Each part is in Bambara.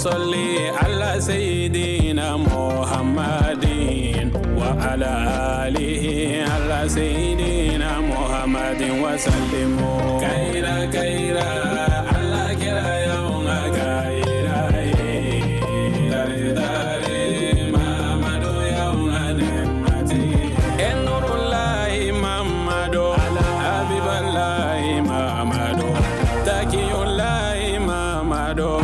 Sɔli ala seyidina Muhamadin wa ala alihi ala seyidina Muhamadin wa salimu kayira kayira ala kira y'anw ka kayira ye tare tare Mamadu y'anw ka nɛɛmatigi ye Nurulayi Mamadu Abibalayi Mamadu Takiyulayi Mamadu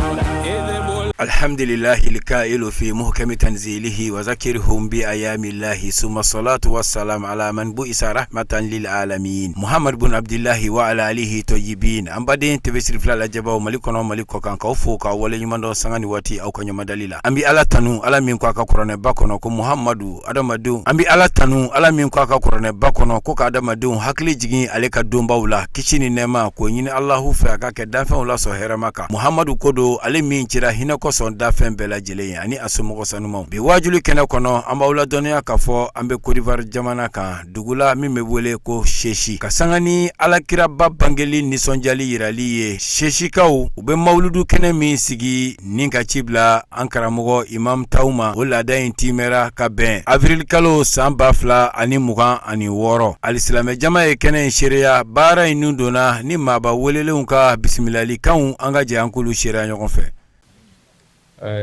Alhamdulillahi lkailu fi muhkami tanzilihi wa zakirhum bi ayamillahi summa salatu wassalam ala man bu'isa rahmatan lil alamin Muhammad bun Abdillahi wa ala alihi tayyibin. An baden TV Sirifila lajɛbaw Mali kɔnɔ Mali kɔkan, k'aw fo k'aw waleɲuman dɔn sanga ni waati aw ka ɲɔmandali la. An bɛ Ala tanu, Ala min ko a ka kuranɛba kɔnɔ ko Muhamadu adamadenw an bɛ Ala tanu, Ala min ko a ka kuranɛba kɔnɔ ko ka adamadenw hakili jigin ale ka donbaw la, kisi ni nɛɛma k'o ɲini Alahu fɛ a ka kɛ danfɛnw la sɔn hɛrɛma kan. Muhamadu ko don, ale min cira hinɛ kosɔn danfɛn bɛɛ lajɛlen ye ani a somɔgɔ sanumaw. Bi waajuli kɛnɛ kɔnɔ, an b'aw ladɔnniya k'a fɔ an bɛ Kodiwari jamana kan, dugu la min bɛ wele ko Sesi, ka sanga ni alakiraba bangeli nisɔndiyali yirali ye. Sesikaw, u bɛ mawuludu kɛnɛ min sigi ni ka ci bila an karamɔgɔ Imam Taw ma, o laada in timɛra ka bɛn avril kalo san 2026. Alisilamɛ jama ye kɛnɛ in seereya. Baara in nun donna ni maaba welelenw ka bisimilalikanw, an ka jɛ an k'olu seereya ɲɔgɔn fɛ.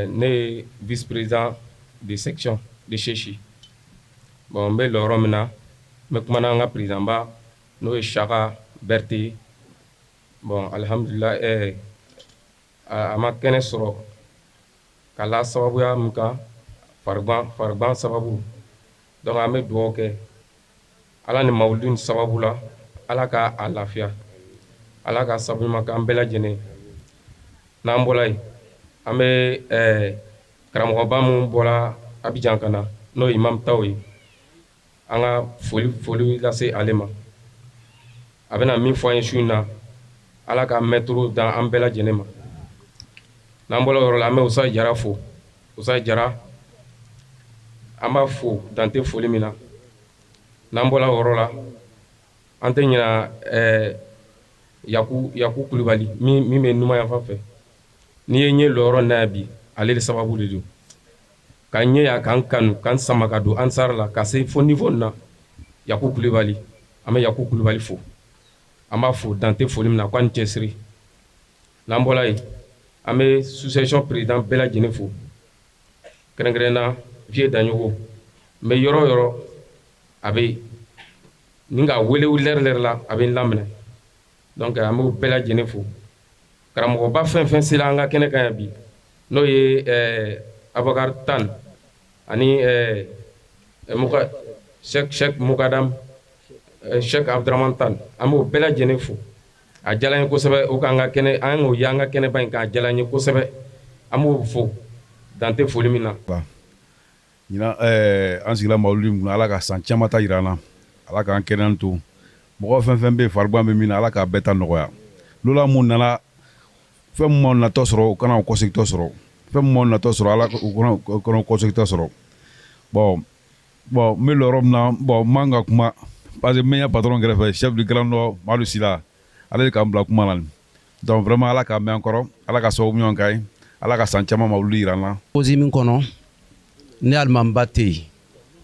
Ne ye vice-président de section de Sesi. Bon, n bɛ lɔyɔrɔ min na, n bɛ kuma n'an ka président ba, n'o ye Saka Berete ye. Bon, alihamudulila, a ma kɛnɛ sɔrɔ ka la sababuya min kan, farigan sababu. Donc an bɛ dugawu kɛ Ala ni mawuludu in sababu la, Ala ka a lafiya, Ala ka sababu ɲuman k'an bɛɛ lajɛlen. N'an bɔra yen, an bɛ karamɔgɔba min bɔra Abijan ka na, n'o ye Imam Taw ye, an ka foli lase ale ma. A bɛna min fɔ an ye su in na, Ala ka mɛturu dan an bɛɛ lajɛlen ma. N'an bɔra yɔrɔ la, an bɛ Usa Jara fo. Usa Jara, an b'a fo dan tɛ foli min na. N'an bɔra yɔrɔ la, an tɛ ɲina Yaku Kulubali min bɛ numan yan fan fɛ. N'i ye n ye lɔyɔrɔ na yan bi, ale de sababu de don ka n ye yan, k'an kanu, k'an sama ka don Ansar la ka se fo niveau na. Yaku Kulubali, an bɛ Yaku Kulubali fo, an b'a fo dan tɛ foli min na, k'an cɛsiri. N'an bɔra yen, an bɛ sous-section président bɛɛ lajɛlen fo, kɛrɛnkɛrɛn na Vieux Daɲogo. N bɛ yɔrɔ o yɔrɔ, a bɛ ni ka wele lɛri lɛri la, a bɛ n laminɛ. Donc an b'o bɛɛ lajɛlen fo. Karamɔgɔba fɛn fɛn sera an ka kɛnɛ kan yan bi, n'o ye Abubakar Tan ani Cheikh Mukadam, Cheikh Abdurahman Tan, an b'o bɛɛ lajɛlen fo. A diyara n ye kosɛbɛ, o k'an ka kɛnɛ, an y'o ye an ka kɛnɛba in kan, a diyara n ye kosɛbɛ. An b'o fo dan tɛ foli min na. Ɲinan an sigila mawuludi min kunna, Ala ka san caman ta jira an na, Ala k'an kɛnɛya to. Mɔgɔ fɛn fɛn bɛ yen farigan bɛ min na, Ala k'a bɛɛ ta nɔgɔya. Lola mun nana, fɛn min m'aw natɔ sɔrɔ, u kana kɔsegintɔ sɔrɔ. Fɛn min m'aw natɔ sɔrɔ, Ala u kana kɔsegintɔ sɔrɔ. Bon, n bɛ lɔyɔrɔ min na, bon, n man ka kuma parce que n bɛ ɲɛ patron kɛrɛfɛ, chef du Grand Nord Madu Sila, ale de k'an bila kuma la. Donc vraiment, Ala k'a mɛn an kɔrɔ, Ala ka sababu ɲuman k'an ye, Ala ka san caman mawuludi jira an na. Kozi min kɔnɔ, ne alimamiba tɛ yen,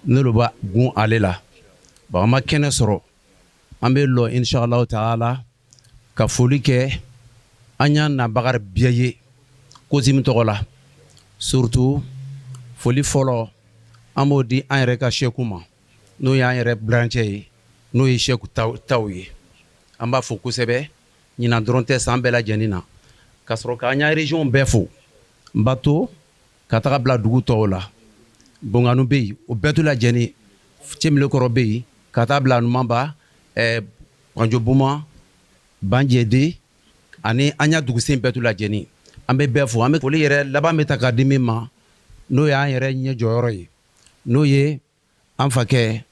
ne lo b'a gun ale la. Bon, an ma kɛnɛ sɔrɔ, an bɛ lɔ inshallah taala ka foli kɛ an y'a nabaga bɛɛ ye kozi min tɔgɔ la. Surtout foli fɔlɔ, an b'o di an yɛrɛ ka seku ma, n'o y'an yɛrɛ burancɛ ye, n'o ye seku taw ye. An b'a fo kosɛbɛ, ɲinan dɔrɔn tɛ, san bɛɛ lajɛlen na. Ka sɔrɔ k'an ya région bɛɛ fo, n b'a to ka taga bila dugu tɔw la. Bonganu bɛ yen, o bɛɛ to lajɛlen, Cɛmilekɔrɔ bɛ yen, ka taa bila Numanba, Banjobuma, Banjɛde ani an ya dugusen bɛɛ to lajɛlen, an bɛ bɛɛ fo. An bɛ foli yɛrɛ laban bɛ ta k'a di min ma, n'o y'an yɛrɛ ɲɛ jɔyɔrɔ ye, n'o ye an fakɛ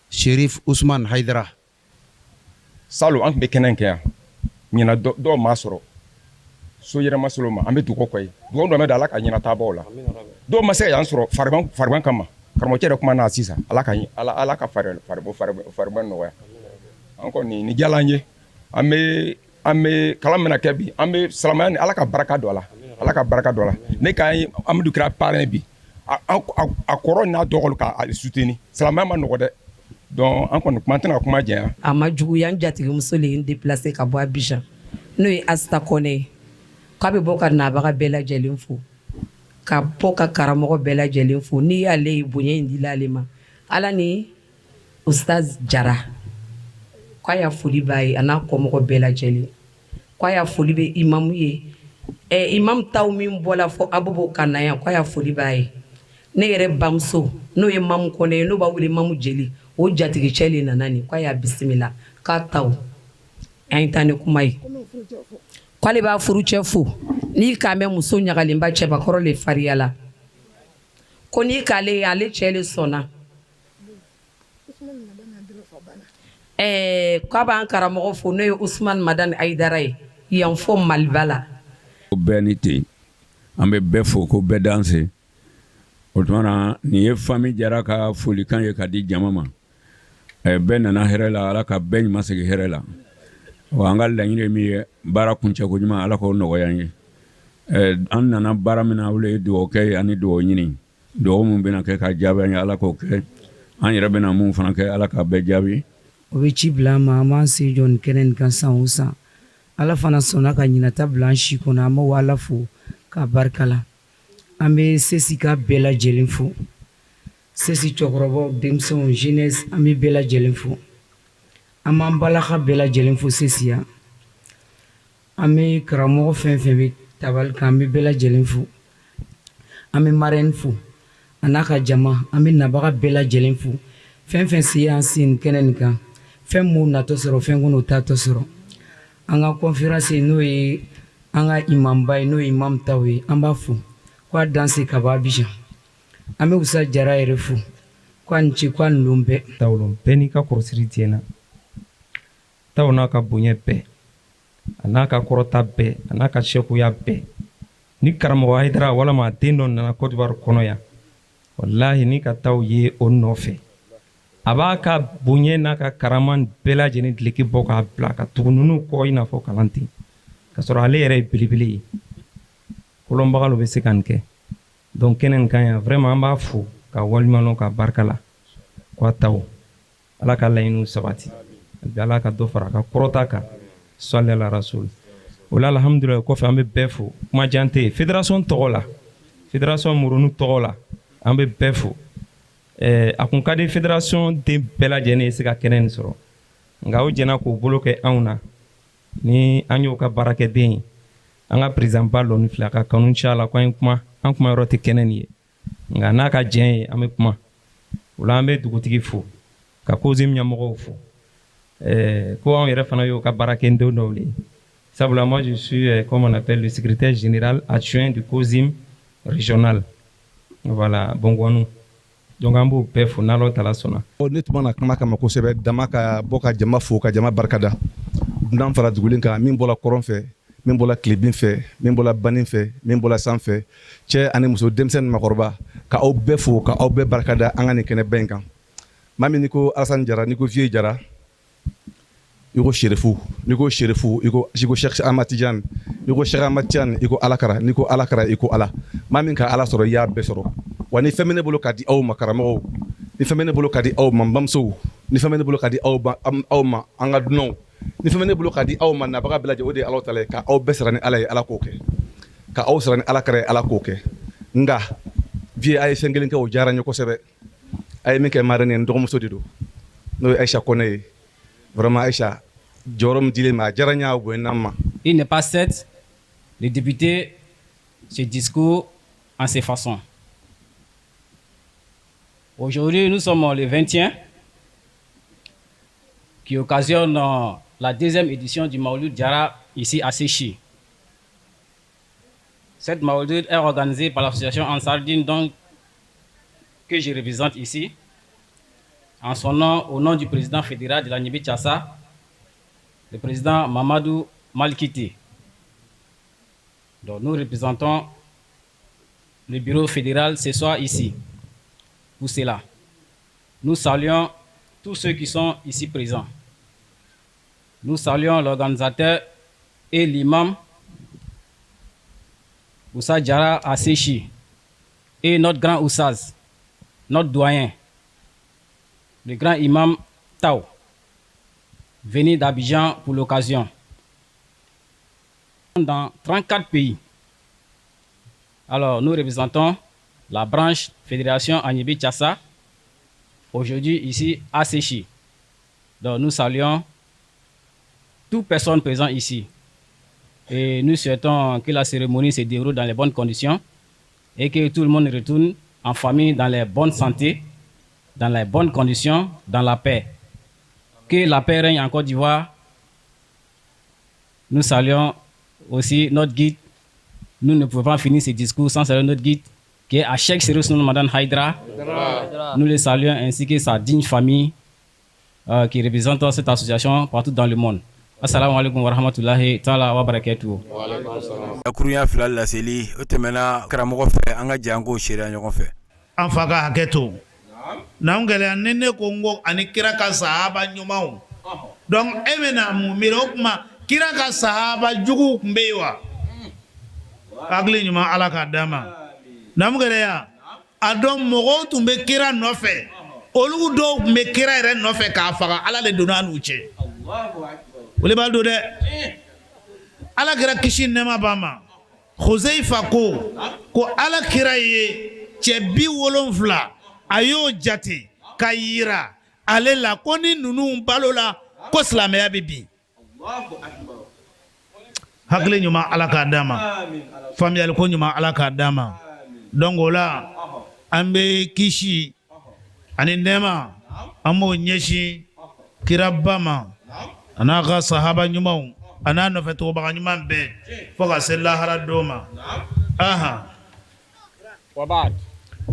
Sherif Usman Haidara. Salon an tun bɛ kɛnɛ kɛ yan, ɲinan dɔw m'a sɔrɔ. so yɛrɛma solo ma. An bɛ dugawu kɛ ye, dugawu dɔ bɛ da Ala ka ɲɛnatabaw la. Dɔw ma se ka yan sɔrɔ farigan kama. Karamɔgɔcɛ yɛrɛ kuma na sisan, Ala ka Ala ka farigan nɔgɔya. An kɔni, ni diyara an ye. An bɛ kalan min kɛ bi, an bɛ silamɛya ni Ala ka barika don a la, Ala ka barika don a la. Ne ka Amadu kɛra parrain bi, a kɔrɔ n'a dɔgɔ ka soutenir. Silamɛya ma nɔgɔ dɛ. Donc an kɔni, kuma tɛna kuma janya. A ma juguya. N jatigimuso le ye n déplacé ka bɔ Abidjan, n'o ye Asita Kɔnɛ ye. K'a bɛ bɔ ka nabaga bɛɛ lajɛlen fo, ka bɔ ka karamɔgɔ bɛɛ lajɛlen fo. N'i y'ale ye, bonya in dila ale ma. Ala ni Ustaz Jara, k'a y'a foli b'a ye, a n'a kɔmɔgɔ bɛɛ lajɛlen. K'a y'a foli bɛ imamu ye, ɛ imam taw min bɔla fɔ Abobo ka na yan, k'a y'a foli b'a ye. Ne yɛrɛ bamuso, n'o ye Mamu Kɔnɛ ye, n'o b'a wele Mamu Jeli, o jatigicɛ le nana nin. K'a y'a bisimila, k'a taw an ye taa ni kuma ye. K'ale b'a furucɛ fo. N'i k'a mɛn muso ɲagalenba, cɛbakɔrɔ le fariyala. Ko n'i k'ale ye, ale cɛ le sɔnna. Ɛɛ, k'a b'an karamɔgɔ fo, n'o ye Usumani Madani Ayidara ye yan fɔ Maliba la. Bɛɛ ni ten, an bɛ bɛɛ fo ko bɛɛ danse. O tuma na, nin ye famille Jara ka folikan ye ka di jama ma. Bɛɛ nana hɛrɛ la, Ala ka bɛɛ ɲuman segin hɛrɛ la. Wa an ka laɲini ye min ye, baara kuncɛko ɲuman, Ala k'o nɔgɔya an ye. An nana baara min na, o ye dugawu kɛ ye ani dugawu ɲini. Dugawu min bɛna kɛ ka jaabi an ye, Ala k'o kɛ. An yɛrɛ bɛna mun fana kɛ, Ala k'a bɛɛ jaabi. O bɛ ci bila an ma, an b'an sen jɔ nin kɛnɛ nin kan san o san. Ala fana sɔnna ka ɲinata bila an si kɔnɔ, an b'o Ala fo k'a barika la. An bɛ sesika bɛɛ lajɛlen fo, sesi cɛkɔrɔbaw, denmisɛnw, jeunesse, an bɛ bɛɛ lajɛlen fo. An b'an balaka bɛɛ lajɛlen fo sesiya. An bɛ karamɔgɔ fɛn fɛn bɛ tabali kan, an bɛ bɛɛ lajɛlen fo. An bɛ marraine fo, a n'a ka jama. An bɛ nabaga bɛɛ lajɛlen fo. Fɛn fɛn se y'an sen kɛnɛ nin kan, fɛn m'u natɔ sɔrɔ, fɛn kɔnɔ tatɔ sɔrɔ. An ka conférence, n'o ye an ka imamba ye, n'o ye imam taw ye, an b'a fo k'a danse ka bɔ Abidjan. An bɛ Usa Jara yɛrɛ fo k'a ni ce, k'a ni lon bɛɛ. Tawulon bɛɛ n'i ka kɔrɔsiri tiɲɛna. Taw n'a ka bonya bɛɛ, a n'a ka kɔrɔta bɛɛ, a n'a ka sɛkuya bɛɛ, ni karamɔgɔ Hayidara walama a den dɔ nana Côte d'Ivoire kɔnɔ yan, walahi, ni ka taw ye o nɔfɛ, a b'a ka bonya n'a ka karama bɛɛ lajɛlen dileki bɔ k'a bila ka tugu ninnu kɔ i n'a fɔ kalan ten, ka sɔrɔ ale yɛrɛ ye belebele ye. Kolɔnbaga bɛ se ka nin kɛ. Donc kɛnɛ nin kan yan, vraiment, an b'a fo ka waleɲuman dɔn, ka barika la k'a taw Ala ka laɲiniw sabati bi, Ala ka dɔ fara a ka kɔrɔta kan. Sali ala rasul. O la, alhamdulilayi, kɔfɛ an bɛ bɛɛ fo. Kuma jan tɛ yen. Fédération tɔgɔ la, fédération Murunu tɔgɔ la, an bɛ bɛɛ fo. A kun ka di fédération den bɛɛ lajɛlen ye se ka kɛnɛ nin sɔrɔ, nka o jɛna k'o bolo kɛ anw na ni an y'o ka baarakɛden ye. An ka président ba lɔni filɛ, a ka kanu ci a la ko an ye kuma, an kuma yɔrɔ tɛ kɛnɛ nin ye, nka n'a ka diɲɛ ye, an bɛ kuma o la. An bɛ dugutigi fo, ka COSIM ɲɛmɔgɔw fo, ko anw yɛrɛ fana y'o ka baarakɛden dɔw de ye. Sabula moi, je suis comme on appelle, le secrétaire général adjoint du COSIM régional, voilà, Bongouanou. Donc an b'o bɛɛ fo n'Ala tala sɔnna. Ne tun na kuma kama kosɛbɛ, dama ka bɔ ka jama fo, ka jama barikada. Dunan fara dugulen kan, min bɔra kɔrɔn fɛ, min bɔra tilebin fɛ, min bɔra banin fɛ, min bɔra san fɛ, cɛ ani muso, denmisɛn ni makɔrɔba, ka aw bɛɛ fo, ka aw bɛɛ barikada an ka nin kɛnɛba in kan. Maa min n'i ko Alasani Jara, n'i ko Vieux Jara, i ko Serifu, n'i ko Serifu, i ko Cheikh Ahmad Tidiane, n'i ko Cheikh Ahmad Tidiane, i ko Alakara, n'i ko Alakara, i ko Ala. Maa min ka Ala sɔrɔ, i y'a bɛɛ sɔrɔ. Wa ni fɛn bɛ ne bolo ka di aw ma, karamɔgɔw, ni fɛn bɛ ne bolo ka di aw ma, n bamusow, ni fɛn bɛ ne bolo ka di aw ma, an ka dunanw, ni fɛn bɛ ne bolo ka di aw ma, nabaga bɛɛ lajɛlen, o de ye Ala ta ye. Ka aw bɛɛ sara ni Ala ye, Ala k'o kɛ. Ka aw sara ni Ala kɛra ye, Ala k'o kɛ. Nka Vieux, a ye fɛn kelen kɛ, o diyara n ye kosɛbɛ. A ye min kɛ marraine ye, n dɔgɔmuso de don, n'o ye Ayisa Kɔnɛ ye. Vraiment, Ayisa, jɔyɔrɔ min dilen ma, a diyara n ye, a bonyana n ma. Il n'est pas 7 de débuter ce discours en ces façons. Aujourd'hui, nous sommes le 21 qui occasionne la deuxième édition du Maouloud Diarra ici à Séchi. Cette Maouloud est organisée par l'association Ansardine, donc, que je représente ici, en son nom, au nom du président fédéral de la Nibi Tchassa, le président Mamadou Malkiti. Donc nous représentons le bureau fédéral ce soir ici pour cela. Nous saluons tous ceux qui sont ici présents. Nous saluons l'organisateur et l'imam Oussa Diarra à Séchi et notre grand Oussaz, notre doyen, le grand imam Tao, venu d'Abidjan pour l'occasion. Dans 34 pays. Alors, nous représentons la branche Fédération Agnibi Tchassa, aujourd'hui ici à Séchi. Donc, nous saluons toute personne présente ici. Et nous souhaitons que la cérémonie se déroule dans les bonnes conditions et que tout le monde retourne en famille dans les bonnes santé, dans les bonnes conditions, dans la paix. Que la paix règne en Côte d'Ivoire. Nous saluons aussi notre guide. Nous ne pouvons pas finir ce discours sans saluer notre guide, qui est Cheikh Chérif Madame Haïdra. Nous le saluons ainsi que sa digne famille qui représente cette association partout dans le monde. Assalamu alaikum wa rahmatullahi ta'ala wa barakatuh. Dakurunya fila laseli o tɛmɛna karamɔgɔ fɛ, an ka jɛ an k'o seereya ɲɔgɔn fɛ. An fa ka hakɛ to n'an gɛlɛya ni ne ko n ko ani kira ka sahaba ɲumanw, donc e bɛna mun miiri? O tuma kira ka sahaba juguw tun bɛ yen wa? Hakili ɲuman, Ala k'a d'an ma. N'an gɛlɛya a dɔn, mɔgɔw tun bɛ kira nɔfɛ, olu dɔw tun bɛ kira yɛrɛ nɔfɛ k'a faga. Ala de donna n'u cɛ, o de b'a don dɛ. Ala kira, kisi nɛɛma b'a ma, Huzeifa ko ko Ala kira ye cɛ 70, a y'o jate ka yira ale la ko ni ninnu balo la, ko silamɛya bɛ bin. Hakili ɲuman, Ala k'a d'an ma. Faamuyali ko ɲuman, Ala k'a d'an ma. Donc o la, an bɛ kisi ani nɛɛma, an b'o ɲɛsin kiraba ma, a n'a ka sahaba ɲumanw, a n'a nɔfɛ tugubaga ɲuman bɛɛ, fo ka se lahara don ma. Ahan. وبعد.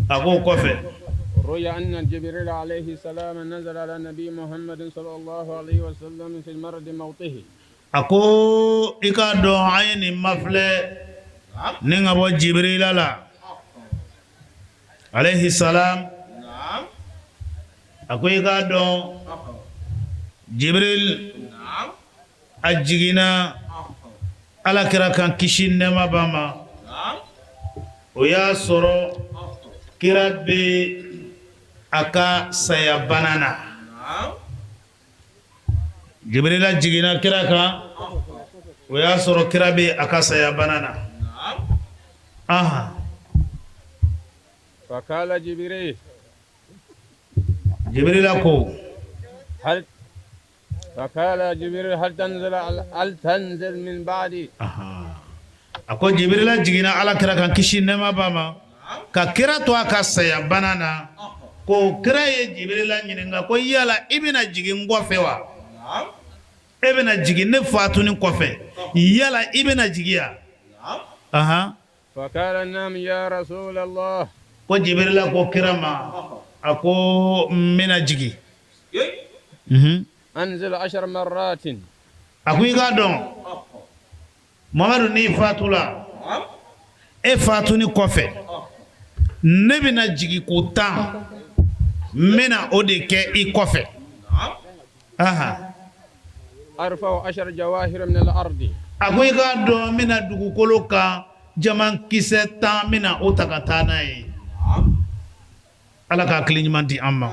A k'o kɔfɛ. روي أن جبريل عليه السلام نزل على النبي محمد صلى الله عليه وسلم في المرض موته. A ko i k'a dɔn, an ye nin mafilɛ ni ka bɔ Jibirila la alayhi salam. A ko i k'a dɔn, Jibril a jiginna Ala kira kan, kisi nɛɛma b'a ma, o y'a sɔrɔ kira bɛ a ka sayabana na. Jibirila jiginna kira kan, o y'a sɔrɔ kira bɛ a ka sayabana na. Ahan. فقال جبريل Jibirila ko هل فقال جبريل هل تنزل من بعدي؟ A ko Jibirila jiginna Ala kira kan, kisi nɛɛma b'a ma, ka kira to a ka sayabana na, ko kira ye Jibirila ɲininka ko yala i bɛna jigin n kɔfɛ wa? E bɛna jigin ne fatuni kɔfɛ, yala i bɛna jigin ya? Ahan. فقال نعم يا رسول الله. Ko Jibirila ko kira ma, a ko n bɛna jigin. أنزل 10 مرات. A ko i k'a dɔn, Mamadu, n'i fatula, e fatuni kɔfɛ, ne bɛna jigin ko 10, n bɛna o de kɛ i kɔfɛ. Ahan. أرفع 10 جواهر من الأرض. A ko i k'a dɔn, n bɛna dugukolo kan jaman kisɛ 10, n bɛna o ta ka taa n'a ye. Ala ka hakili ɲuman di an ma,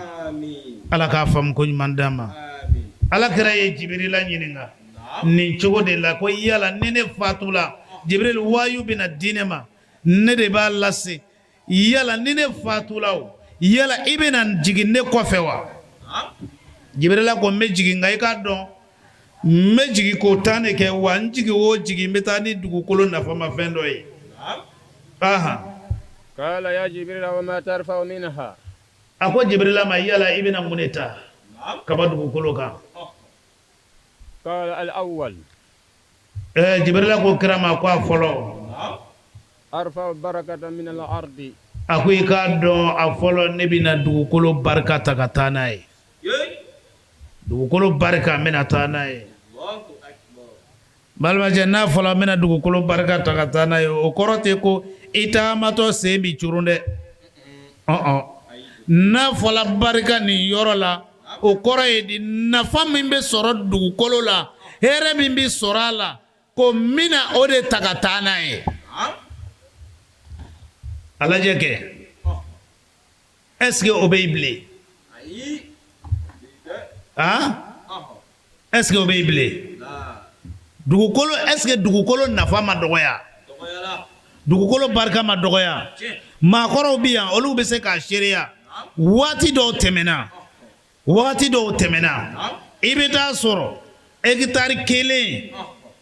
Ala k'a faamu ko ɲuman d'an ma. Ala kira ye Jibirila ɲininka nin cogo de la ko yala ni ne fatula, Jibril, wayu bɛna di ne ma, ne de b'a lase, yala ni ne fatula, o yala i bɛna jigin ne kɔfɛ wa? Jibirila ko n bɛ jigin, nka i k'a dɔn, n bɛ jigin k'o tan de kɛ wa. N jigin o jigin, n bɛ taa ni dugukolo nafamafɛn dɔ ye. Ahan. قال يا جبريل وما ترفع منها؟ A ko Jibirila ma, yala i bɛna mun de ta ka bɔ dugukolo kan? قال الأول. Jibirila ko kira ma ko a fɔlɔ. أرفع بركة من الأرض. A ko i k'a dɔn, a fɔlɔ, ne bɛna dugukolo barika ta ka taa n'a ye. Dugukolo barika, n bɛna taa n'a ye. Balimacɛ n'a fɔra n bɛna dugukolo barika ta ka taa n'a ye o kɔrɔ tɛ ko i taamatɔ sen bɛ curun dɛ ɔn n'a fɔra barika nin yɔrɔ la o kɔrɔ ye di nafa min bɛ sɔrɔ dugukolo la hɛrɛ min bɛ sɔrɔ a la ko n bɛna o de ta ka taa n'a ye a lajɛ kɛ est-ce que o bɛ yen bilen han est-ce que o bɛ yen bilen dugukolo est-ce que dugukolo nafa ma dɔgɔya dugukolo barika ma dɔgɔya maakɔrɔw bɛ yan olu bɛ se k'a seereya waati dɔw tɛmɛna waati dɔw tɛmɛna i bɛ taa sɔrɔ hectare kelen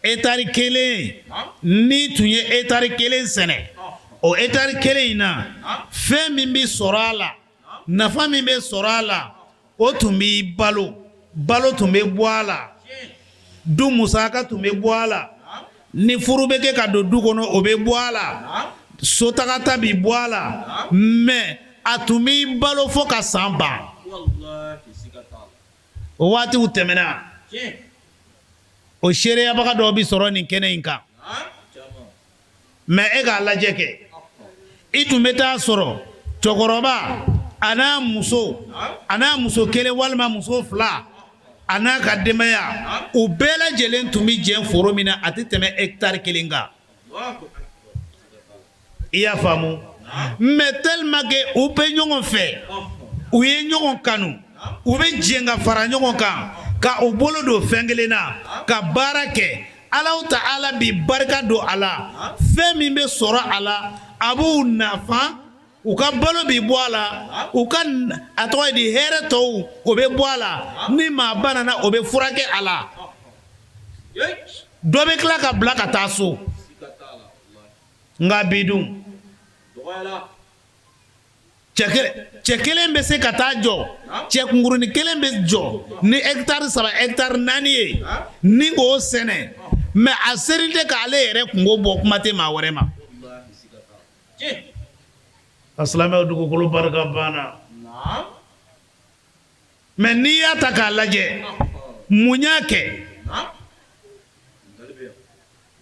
hectare kelen n'i tun ye hectare kelen sɛnɛ o hectare kelen in na fɛn min bɛ sɔrɔ a la nafa min bɛ sɔrɔ a la o tun b'i balo balo tun bɛ bɔ a la du musaka tun bɛ bɔ a la ni furu bɛ kɛ ka don du kɔnɔ o bɛ bɔ a la sotagata bɛ bɔ a la mais a tun b'i balo fo ka san ban o waatiw tɛmɛna o seereyabaga dɔw bɛ sɔrɔ nin kɛnɛ in kan mais e k'a lajɛ kɛ i tun bɛ taa sɔrɔ cɛkɔrɔba a n'a muso a n'a muso kelen walima muso fila a n'a ka denbaya u bɛɛ lajɛlen tun bɛ jɛ foro min na a tɛ tɛmɛ hectare kelen kan i y'a faamu mais tellement que u bɛ ɲɔgɔn fɛ u ye ɲɔgɔn kanu u bɛ jɛ ka fara ɲɔgɔn kan ka u bolo don fɛn kelen na ka baara kɛ Alahu taala bi barika don a la fɛn min bɛ sɔrɔ a la a b'u nafa u ka balo bɛ bɔ a la u ka a tɔgɔ ye di hɛrɛ tɔw o bɛ bɔ a la ni maa banana o bɛ furakɛ a la dɔ bɛ tila ka bila ka taa so nka bi dun cɛ kelen bɛ se ka taa jɔ cɛ kunkurunin kelen bɛ jɔ ni hectare saba hectare naani ye ni k'o sɛnɛ mais a seri tɛ k'ale yɛrɛ kunko bɔ kuma tɛ maa wɛrɛ ma a silamɛw dugukolo barika banna mais n'i y'a ta k'a lajɛ mun y'a kɛ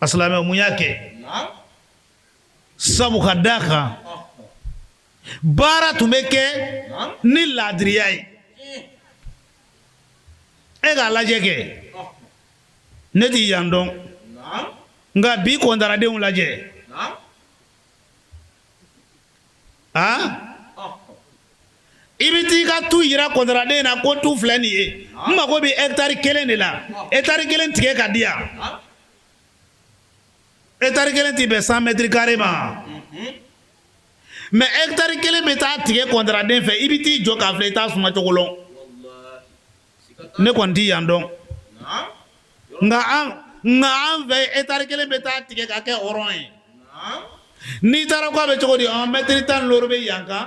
a silamɛw mun y'a kɛ sabu ka d'a kan baara tun bɛ kɛ ni laadiriya ye e k'a lajɛ kɛ ne ti yan dɔn nka bi kɔntaradenw lajɛ a i bɛ t'i ka tu yira kɔntaraden na ko tu filɛ nin ye n mago bɛ hectare kelen de la hectare kelen tigɛ ka di yan hectare kelen ti bɛn 100 mètres carrés ma mais hectare kelen bɛ taa tigɛ kɔntaraden fɛ i bɛ t'i jɔ k'a filɛ i t'a suma cogo lɔn ne kɔni ti yan dɔn nka an nka an fɛ hectare kelen bɛ taa tigɛ ka kɛ rond ye n'i taara ko a bɛ cogo di ɔ mɛtiri 15 bɛ yan kan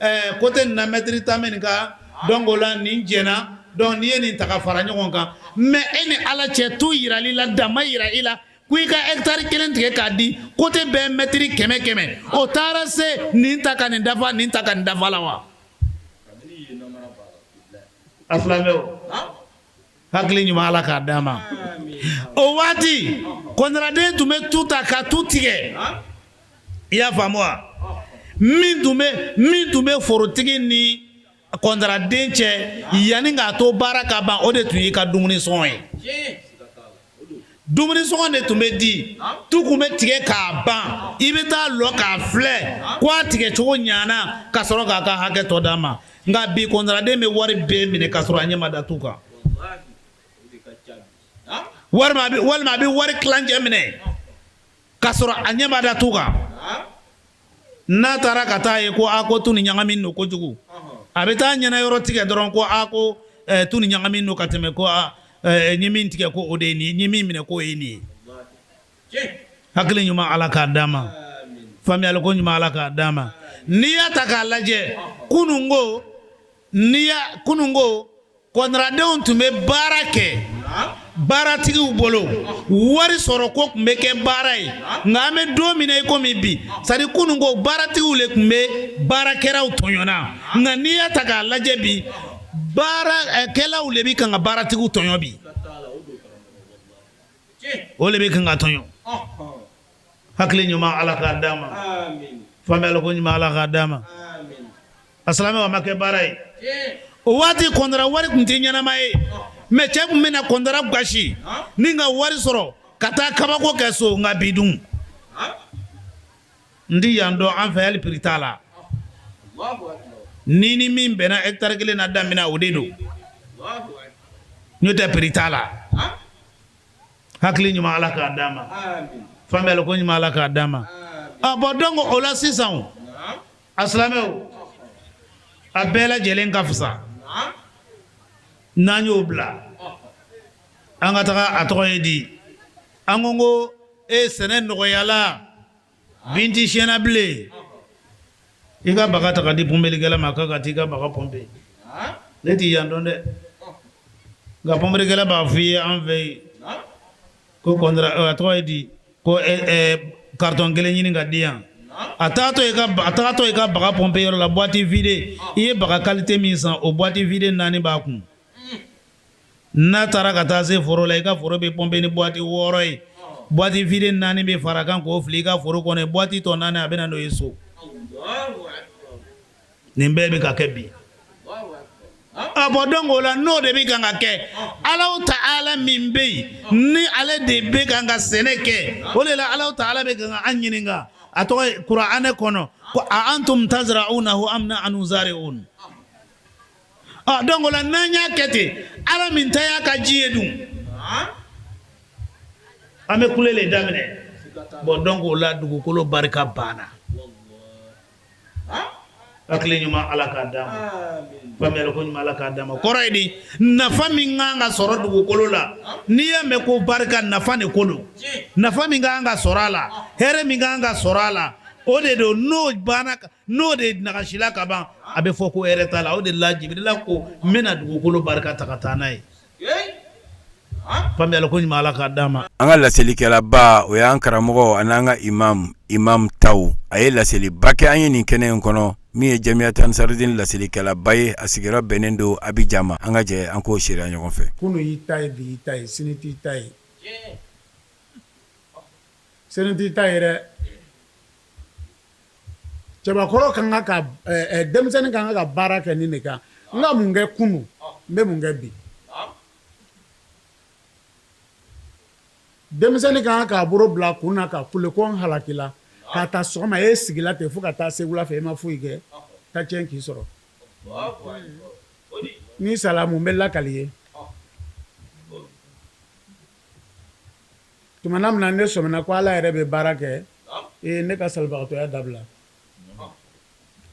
ɛɛ côté nin na mɛtiri 10 bɛ nin kan donc o la nin jɛna donc n'i ye nin ta ka fara ɲɔgɔn kan mais e ni Ala cɛ tu yirali la dan ma yira i la ko i ka hectare kelen tigɛ k'a di côté bɛɛ mɛtiri 100 100 o taara se nin ta ka nin dafa nin ta ka nin dafa la wa a silamɛw hakili ɲuman Ala k'a d'an ma o waati kɔntaraden tun bɛ tu ta ka tu tigɛ i y'a faamu wa min tun bɛ min tun bɛ forotigi ni kɔntaraden cɛ yanni k'a to baara ka ban o de tun y'i ka dumuni sɔngɔ ye dumuni sɔngɔ de tun bɛ di tu tun bɛ tigɛ k'a ban i bɛ taa lɔ k'a filɛ ko a tigɛ cogo ɲana ka sɔrɔ k'a ka hakɛ tɔ d'a ma nka bi kɔntaraden bɛ wari bɛɛ minɛ ka sɔrɔ a ɲɛ ma da tu kan walima a bɛ wari tilancɛ minɛ ka sɔrɔ a ɲɛ ma da tu kan n'a taara ka taa ye ko a ko tu nin ɲagamin don kojugu a bɛ taa ɲɛna yɔrɔ tigɛ dɔrɔn ko a ko tu nin ɲagamin don ka tɛmɛ ko n ye min tigɛ ko o de ye nin ye n ye min minɛ k'o ye nin ye hakili ɲuman Ala k'a d'an ma faamuyaliko ɲuman Ala k'a d'an ma n'i y'a ta k'a lajɛ kununko n'i y'a kununko kɔntaradenw tun bɛ baara kɛ baaratigiw bolo wari sɔrɔ ko tun bɛ kɛ baara ye nka an bɛ don min na i komi bi c'est-à-dire kununko baaratigiw le tun bɛ baarakɛlaw tɔɲɔna nka n'i y'a ta k'a lajɛ bi baarakɛlaw le bɛ kan ka baaratigiw tɔɲɔ bi. O de bɛ kan ka tɔɲɔ. Hakili ɲuman Ala k'a d'an ma. Faamuyali ko ɲuman Ala k'a d'an ma. A silamɛw a ma kɛ baara ye. O waati kɔntara wari tun tɛ ɲɛnama ye. Mais cɛ tun bɛna kɔntara gasi ni ka wari sɔrɔ ka taa kabako kɛ so nka bi dun. N ti yan dɔn an fɛ hali prix t'a la. Ni ni min bɛnna hectare kelen na da min na o de don. N'o tɛ prix t'a la. Hakili ɲuman Ala k'a d'an ma. Faamuyali ko ɲuman Ala k'a d'an ma. Ah bon donc o la sisan a silamɛw a bɛɛ lajɛlen ka fisa n'an y'o bila an ka taga a tɔgɔ ye di an ko ko e sɛnɛ nɔgɔyala bin ti siɲɛna bilen i ka baga ta ka di pɔnpelikɛla ma k'a ka t'i ka baga pɔnpe ne t'i yan dɔn dɛ nka pɔnpelikɛla b'a f'i ye an fɛ yen ko kɔntara a tɔgɔ ye di ko carton kelen ɲini ka di yan a taatɔ i ka a tagatɔ i ka baga pɔnpe yɔrɔ la boîte vide i ye baga qualité min san o boîte vide naani b'a kun n'a taara ka taa se foro la i ka foro bɛ pɔnpe ni boîte wɔɔrɔ ye boîte vide naani bɛ fara kan k'o fili i ka foro kɔnɔ boîte tɔ naani a bɛ na n'o ye so nin bɛɛ bɛ ka kɛ bi a bon donc o la n'o de bɛ kan ka kɛ Alahu taala min bɛ yen ni ale de bɛ kan ka sɛnɛ kɛ o de la Alahu taala bɛ kan ka an ɲininka a tɔgɔ ye kuranɛ kɔnɔ ko a antum tazra'unahu am nahnu zari'un ɔ donc o la n'an y'a kɛ ten Ala min ta y'a ka ji ye dun an bɛ kule le daminɛ bon donc o la dugukolo barika banna hakili ɲuman Ala k'a d'an ma faamuyali ko ɲuman Ala k'a d'an ma kɔrɔ ye di nafa min kan ka sɔrɔ dugukolo la n'i y'a mɛn ko barika nafa de ko don nafa min kan ka sɔrɔ a la hɛrɛ min kan ka sɔrɔ a la o de don n'o banna n'o de nagasila ka ban a bɛ fɔ ko hɛrɛ t'a la o de la Jibirila ko n bɛna dugukolo barika ta ka taa n'a ye faamuyali ko ɲuman Ala k'a d'an ma. An ka laselikɛlaba o y'an karamɔgɔ ani an ka imam imam Taw a ye laseliba kɛ an ye nin kɛnɛ in kɔnɔ min ye Jamiyatu Ansarudini laselikɛlaba ye a sigiyɔrɔ bɛnnen don Abijan ma an ka jɛ an k'o seereya ɲɔgɔn fɛ. Kunun y'i ta ye bi y'i ta ye sini t'i ta ye sini t'i ta ye dɛ. Cɛbakɔrɔ ka kan ka denmisɛnnin ka kan ka baara kɛ nin de kan n ka mun kɛ kunun n bɛ mun kɛ bi denmisɛnnin ka kan k'a bolo bila kun na ka kule ko n halakila k'a ta sɔgɔma e sigila ten fo ka taa se wula fɛ e ma foyi kɛ ta tiɲɛ k'i sɔrɔ n'i sala mun bɛ lakali ye Tuma min na ne sɔmina ko Ala yɛrɛ bɛ baara kɛ, ee ne ka salibagatɔya dabila.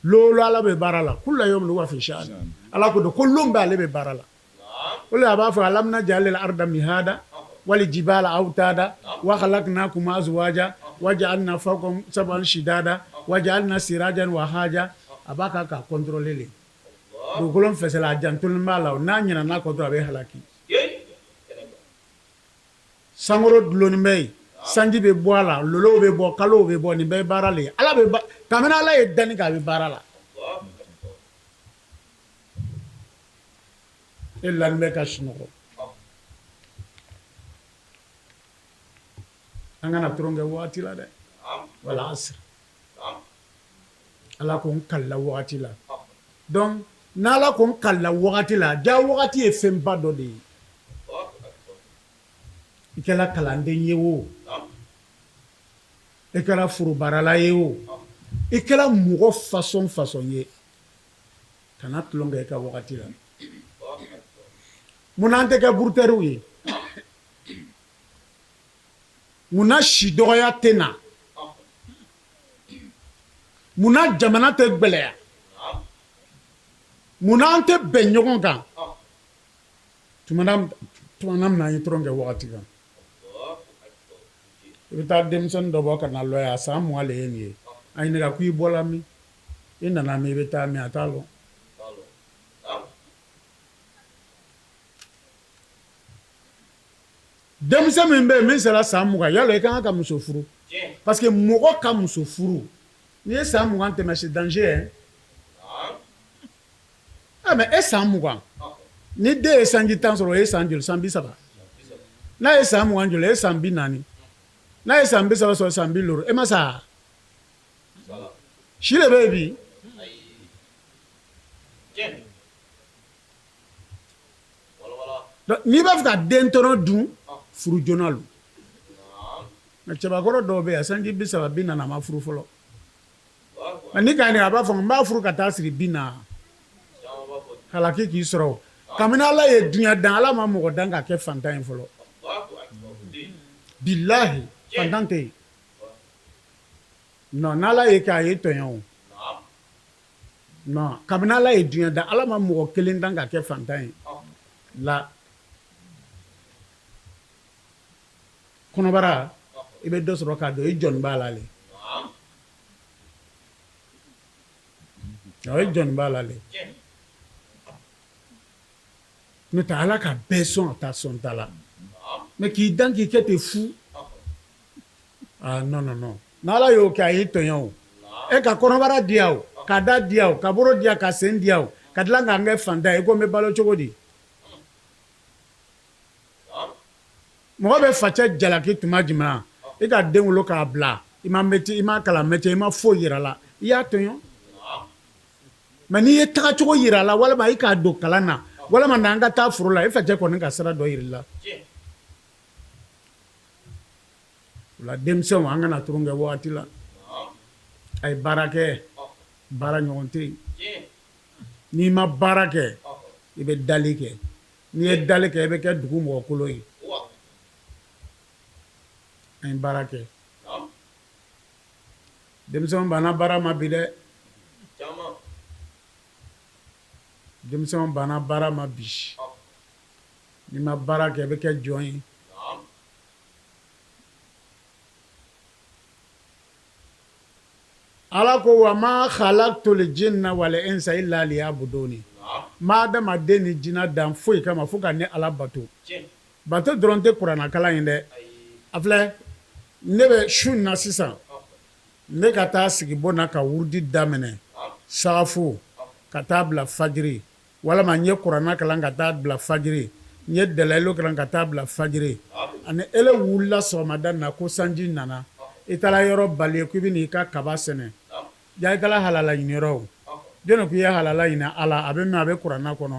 Lon o lon Ala bɛ baara la, kula yawmin huwa fi sha'an Ala ko don ko lon bɛɛ ale bɛ baara la. O de la a b'a fɔ alam naj'alil arda mihada wal jibala awtada wa khalaqnakum azwaja wa ja'alna fawqakum sab'an shidada wa ja'alna sirajan wahaja a b'a kan k'a contrôler le. Dugukolo fɛsɛla a jantolen b'a la, n'a ɲinɛna kɔ dɔrɔn a bɛ halaki. Sankolo dulonnen bɛ yen sanji bɛ bɔ a la lolow bɛ bɔ kalow bɛ bɔ nin bɛɛ ye baara le ye Ala bɛ kabini Ala ye danni kɛ a bɛ baara la e lani bɛ ka sunɔgɔ an kana tulon kɛ waati la dɛ wal asr Ala ko n kalila wagati la donc n'Ala ko n kalila wagati la ja wagati ye fɛnba dɔ de ye i kɛra kalanden ye o i kɛra forobaarala ye o i kɛra mɔgɔ façon façon ye kana tulon kɛ i ka wagati la munna an tɛ kɛ brouteurw ye munna si dɔgɔya tɛ na munna jamana tɛ gɛlɛya munna an tɛ bɛn ɲɔgɔn kan tuma min na an ye tulon kɛ wagati kan i bɛ taa denmisɛnnin dɔ bɔ ka na lɔ yan a san 20 le ye nin ye a ɲininka ko i bɔra min i nana min i bɛ taa min a t'a lɔn Denmisɛn min bɛ yen min sera san 20 yala i ka kan ka muso furu parce que mɔgɔ ka muso furu n'i ye san 20 tɛmɛ c'est danger hein ah mais e san 20 ni den ye sanji 10 sɔrɔ o ye san joli san 30 N'a ye san 20 joli e san 40. N'a ye san 30 sɔrɔ san 50 e ma sa si de bɛ yen bi. N'i b'a fɛ ka den tɔnɔ dun furu joona lo. Nka cɛbakɔrɔ dɔw bɛ yan sanji 30 40 a ma furu fɔlɔ. Nka n'i k'a ɲininka a b'a fɔ n b'a furu ka taa siri bi na halaki k'i sɔrɔ kabini Ala ye dunya dan Ala ma mɔgɔ dan ka kɛ fantan ye fɔlɔ bilahi fantan tɛ yen non n'Ala ye kɛ a ye tɔɲɔ o non kabini Ala ye dunya dan Ala ma mɔgɔ kelen dan ka kɛ fantan ye la kɔnɔbara i bɛ dɔ sɔrɔ k'a don i jɔni b'a la le i jɔni b'a la le n'o tɛ Ala ka bɛɛ sɔn a ta sɔn ta la mais k'i dan k'i kɛ ten fu ah non non non n'Ala y'o kɛ a y'i tɔɲɔ o e ka kɔnɔbara diya o ka da diya o ka bolo diya ka sen diya o ka tila k'an kɛ fantan ye i ko n bɛ balo cogo di Mɔgɔ bɛ facɛ jalaki tuma jumɛn i ka den wolo k'a bila i ma métier i ma kalan métier i ma foyi yira a la i y'a tɔɲɔ mais n'i ye tagacogo yira a la walima i k'a don kalan na walima n'an ka taa foro la i facɛ kɔni ka sira dɔ yira i la o la denmisɛnw an kana tulon kɛ waati la a ye baara kɛ baara ɲɔgɔn tɛ yen n'i ma baara kɛ i bɛ dali kɛ N'i ye dali kɛ i bɛ kɛ dugu mɔgɔkolon ye an ye baara kɛ denmisɛnw banna baara ma bi dɛ denmisɛnw banna baara ma bi n'i ma baara kɛ i bɛ kɛ jɔn ye Ala ko wa ma khalaqtul jinna wal insa illa liya'buduni ma adamaden ni jinɛ dan foyi kama fo ka ne Ala bato bato dɔrɔn tɛ kuranɛkalan ye dɛ a filɛ ne bɛ su in na sisan ne ka taa sigi bon na ka wurudi daminɛ saafo ka taa bila fajiri Walima n ye kuranɛ kalan ka taa bila fajiri n ye dalayilu kalan ka taa bila fajiri ani ele wulila sɔgɔmada na ko sanji nana i taara yɔrɔ bali k'i bɛ n'i ka kaba sɛnɛ ja i taara halala ɲini yɔrɔ o jɔn ko i ye halala ɲini Ala a bɛ min a bɛ kuranɛ kɔnɔ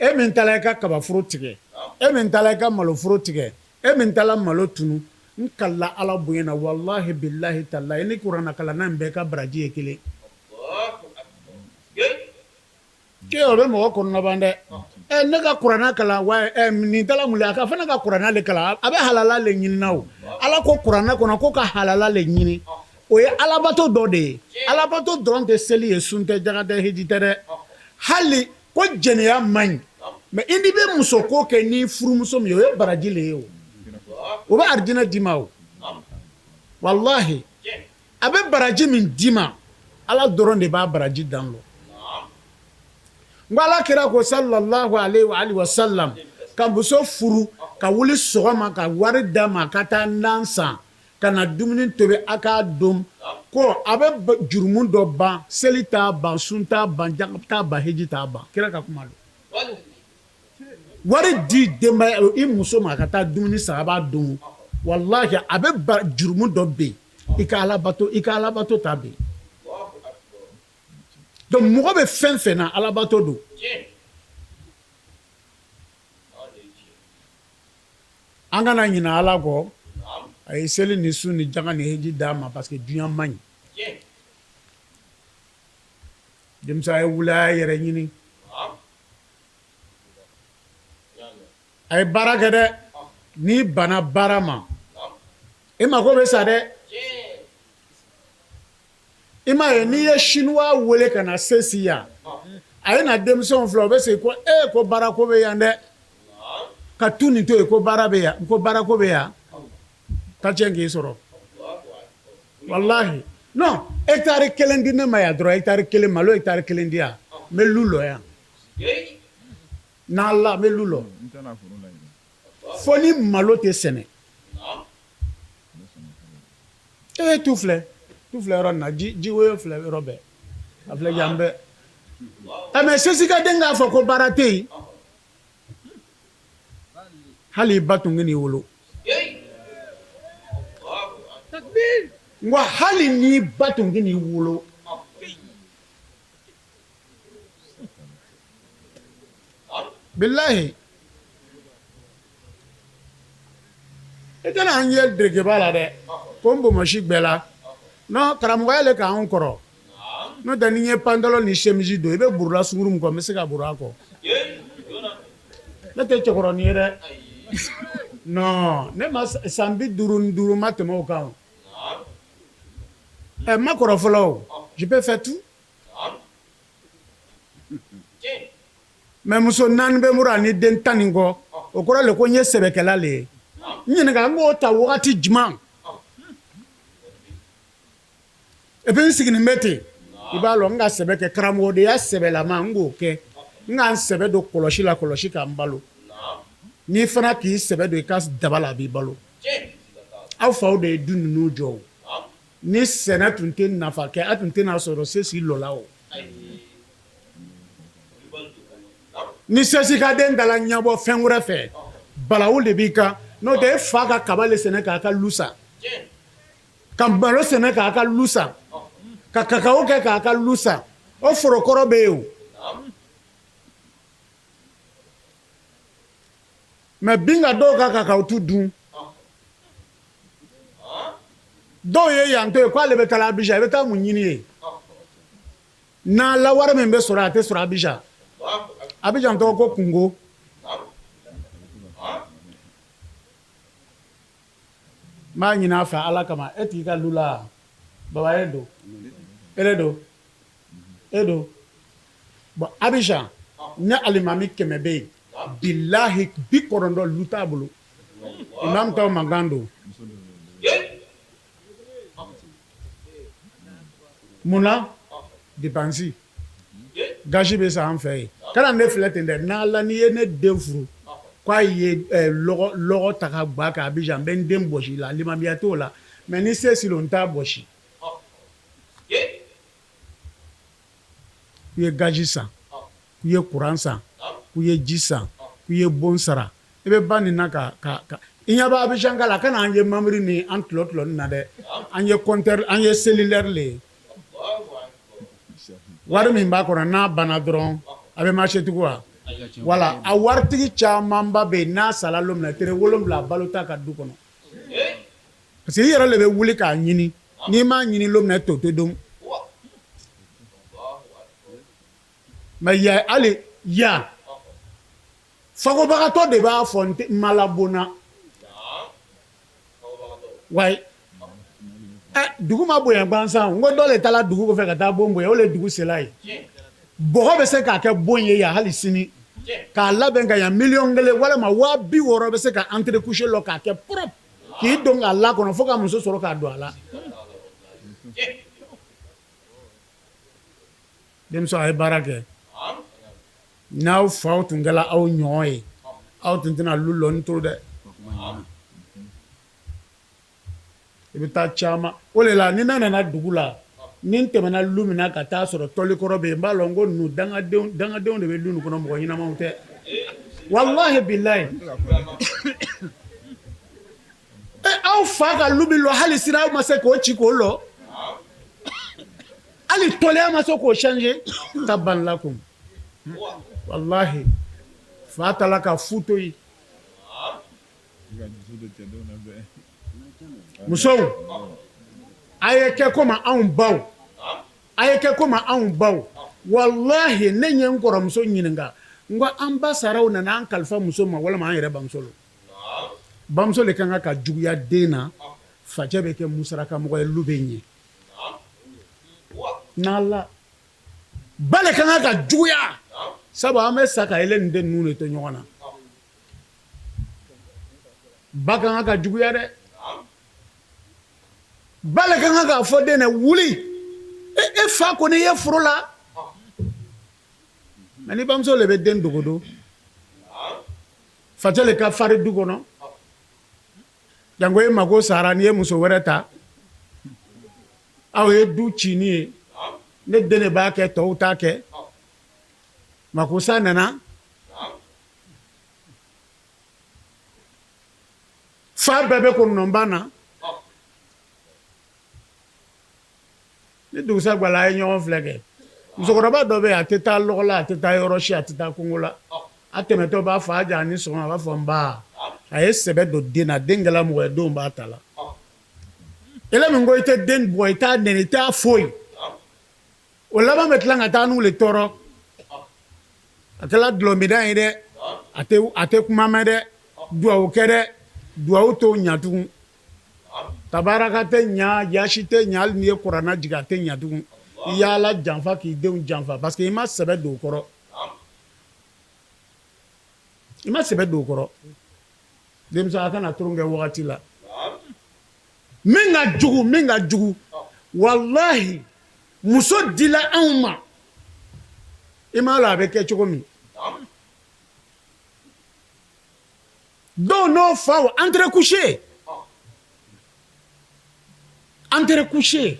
e min taara i ka kabaforo tigɛ e min taara i ka maloforo tigɛ e min taara malo tunu n kalila Ala bonya na walahi bilahi talahi i ni kuranɛ kalanna in bɛɛ ka baraji ye kelen. Cɛ o bɛ mɔgɔ kɔnɔnaban dɛ ne ka kuranɛ kalan wa nin taara mun a ka fana ka kuranɛ le kalan a bɛ halala le ɲini o ala ko kuranɛ kɔnɔ ko ka halala le ɲini o ye alabato dɔ de ye alabato dɔrɔn tɛ seli ye sun tɛ jaga tɛ hiji tɛ dɛ hali ko jɛnɛya man ɲi mais i n'i bɛ muso ko kɛ ni furumuso min ye o ye baraji le ye o o bɛ arijinɛ d'i ma o walahi A bɛ baraji min d'i ma ala dɔrɔn de b'a baraji dan lɔn n ko ala kira ko sallallahu alaihi wa sallam ka muso furu ka wuli sɔgɔma ka wari d'a ma ka taa nan san ka na dumuni tobi a k'a dun ko a bɛ jurumu dɔ ban seli t'a ban sun t'a ban jaga t'a ban hiji t'a ban kira ka kuma don Wari di denbaya i muso ma ka taa dumuni san a b'a dun walahi a bɛ jurumu dɔ ben i ka alabato i ka alabato ta ben donc mɔgɔ bɛ fɛn fɛn na alabato don an kana ɲinɛ ala kɔ a ye seli ni sun ni jaga ni hiji d'an ma parce que dunya man ɲi denmisɛn a ye wuli a y'a yɛrɛ ɲini A ye baara kɛ dɛ n'i banna baara ma e mako bɛ sa dɛ i m'a ye n'i ye chinois wele ka na Ceci yan a ye na denmisɛnw filɛ o bɛ segin ko e ko baara ko bɛ yan dɛ ka tu nin to yen ko baara bɛ yan ko baara ko bɛ yan ka cɛn k'i sɔrɔ walahi non hectare kelen di ne ma yan dɔrɔn hectare kelen malo hectare kelen di yan n bɛ lu lɔ yan n'Ala n bɛ lu lɔ fo ni malo tɛ sɛnɛ e tu filɛ tu filɛ yɔrɔ nin na ji ji woyo filɛ yɔrɔ bɛɛ a filɛ yan bɛɛ ɛ mais Ceci ka den k'a fɔ ko baara tɛ yen Hali i ba tun kan'i wolo. N ko hali n'i ba tun kan'i wolo. Bilahi i tɛna an ye derekeba la dɛ ko n bonbonsi gbɛla non karamɔgɔya le k'anw kɔrɔ n'o tɛ ni n ye pantalon ni chemise don i bɛ burula sunguru min kɔ n bɛ se ka buru a kɔ ne tɛ cɛkɔrɔnin ye dɛ non ne ma san 55 ma tɛmɛ o kan o ɛ n ma kɔrɔ fɔlɔ o je peux faire tout mais muso naani bɛ n bolo ani den 10 ni kɔ o kɔrɔ le ko n ye sɛbɛkɛla le ye n ɲininka n k'o ta wagati jumɛn et puis n siginin bɛ ten i b'a lɔn n ka sɛbɛ kɛ karamɔgɔdenya sɛbɛlama n k'o kɛ n ka n sɛbɛ don kɔlɔsi la kɔlɔsi ka n balo n'i fana k'i sɛbɛ don i ka daba la a b'i balo aw faw de ye du ninnu jɔ o ni sɛnɛ tun tɛ nafa kɛ a tun tɛna sɔrɔ sesi lɔla o ni sesi ka den dala ɲɛbɔ fɛn wɛrɛ fɛ balawu de b'i kan n'o tɛ e fa ka kaba le sɛnɛ k'a ka lu san ka malo sɛnɛ k'a ka lu san ka kakawo kɛ k'a ka lu san o forokɔrɔ bɛ yen o mais bin ka dɔw ka kakawo tu dun dɔw ye yan to yen k'ale bɛ taa Abijan i bɛ taa mun ɲini yen n'a la wari min bɛ sɔrɔ a tɛ sɔrɔ Abijan Abijan tɔgɔ ko kungo n b'a ɲini a fɛ Ala kama e t'i ka lu la baba e don e de don e don bon Abijan ne alimami 100 bɛ yen bilahi 90 lu t'a bolo imam taw mankan don mun na dépense gazi bɛ san an fɛ yen kana ne filɛ ten dɛ n'Ala n'i ye ne den furu k'a ye lɔgɔ ta ka gwa kan Abijan n bɛ n den bɔsi i la limamiya t'o la mais ni sesi don n t'a bɔsi k'u ye gazi san k'u ye kuran san k'u ye ji san k'u ye bon sara i bɛ ba nin na ka i ɲɛ bɛ Abijan ka la kana an ye mamuri ni an tulɔ tulɔ na dɛ an ye compteur an ye cellulaire le ye wari min b'a kɔnɔ n'a banna dɔrɔn a bɛ marché tugun wa wala a waritigi camanba bɛ yen n'a sala don min na tere 7 balo t'a ka du kɔnɔ parce que i yɛrɛ de bɛ wuli k'a ɲini n'i m'a ɲini don min na to tɛ dun mais yan hali yan fakobagatɔ de b'a fɔ n ma la bon na wayi dugu ma bonya gansan n ko dɔ de taara dugu kɔfɛ ka taa bon bonya o de dugu sela ye bɔgɔ bɛ se k'a kɛ bon ye yan hali sini k'a labɛn ka ɲa miliyɔn 1 walima 60.000 bɛ se ka entrée coucher lɔ k'a kɛ propre k'i don k'a la kɔnɔ fo ka muso sɔrɔ k'a don a la denmuso a ye baara kɛ n'aw faw tun kɛra aw ɲɔgɔn ye aw tun tɛna lu lɔni to dɛ i bɛ taa caman o de la ni ne nana dugu la ni n tɛmɛna lu min na ka taa sɔrɔ tɔlikɔrɔ bɛ yen n b'a lɔn ko ninnu dangadenw de bɛ lu nin kɔnɔ mɔgɔ ɲɛnamaw tɛ walahi bilahi aw fa ka lu bɛ lɔ hali sini aw ma se k'o ci k'o lɔ hali tɔliya ma se k'o changer taban lakum walahi fa taala ka fu to yen musow a ye kɛ komi anw baw a ye kɛ komi anw baw walahi ne ye n kɔrɔmuso ɲininka n ko an ba sara u nana an kalifa muso ma walima an yɛrɛ bamuso lo bamuso de kan ka juguya den na facɛ bɛ kɛ musaraka mɔgɔ ye lu bɛ ɲɛ n'ala ba le kan ka juguya sabu an bɛ sa ka ele nin den ninnu de to ɲɔgɔn na ba kan ka juguya dɛ ba le kan k'a fɔ den na wuli e fa kɔni ye foro la mais ni bamuso le bɛ den dogodo facɛ le ka fari du kɔnɔ janko e mako sara n'i ye muso wɛrɛ ta aw ye du ci ni ye ne den de b'a kɛ tɔw t'a kɛ makosa nana. Fa bɛɛ bɛ ko nɔnba na. Ni dugusa gwala a ye ɲɔgɔn filɛ kɛ. Musokɔrɔba dɔ bɛ yen, a tɛ taa lɔgɔ la, a tɛ taa yɔrɔ si, a tɛ taa kungo la. A tɛmɛtɔ b'a fɔ a ja ni sɔgɔma, a b'a fɔ nba. A ye sɛbɛ don den na, den kɛla mɔgɔ ye, denw b'a ta la. Ele min ko i tɛ den bugɔ, i t'a nɛni, i t'a foyi. O laban bɛ tila ka taa n'u le tɔɔrɔ. A kɛla dɔlɔminna ye dɛ, a tɛ kuma mɛn dɛ, duwawu kɛ dɛ, duwawu t'o ɲa tugun. Tabaraka tɛ ɲa, yasi tɛ ɲa, hali n'i ye kuranɛ jigin a tɛ ɲa tugun. I y'Ala janfa k'i denw janfa parce que i ma sɛbɛ don u kɔrɔ. I ma sɛbɛ don u kɔrɔ. Denmisɛn a kana tulon kɛ wagati la. Min ka jugu, min ka jugu, walahi muso dila anw ma. I m'a lɔn a bɛ kɛ cogo min. Dɔw n'o faw entrecouché entrecouché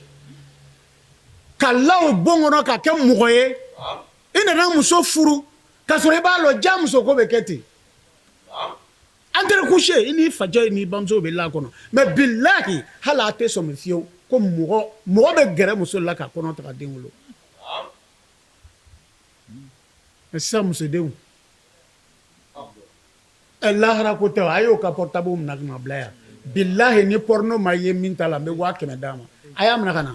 ka la o bon kɔnɔ ka kɛ mɔgɔ ye. I nana muso furu ka sɔrɔ i b'a lɔn ja muso ko bɛ kɛ ten. Entrecouché, i n'i facɛ n'i bamuso bɛ la kɔnɔ, mais bilahi hali a tɛ sɔmi fiyewu ko mɔgɔ mɔgɔ bɛ gɛrɛ muso la ka kɔnɔ ta ka den wolo. Mais sisan musodenw ɛ lahara ko tɛ, a y'o ka portable minɛ ka na bila yan. Bilahi ni porno ma ye min ta la, n bɛ 500 000 d'a ma. A y'a minɛ ka na.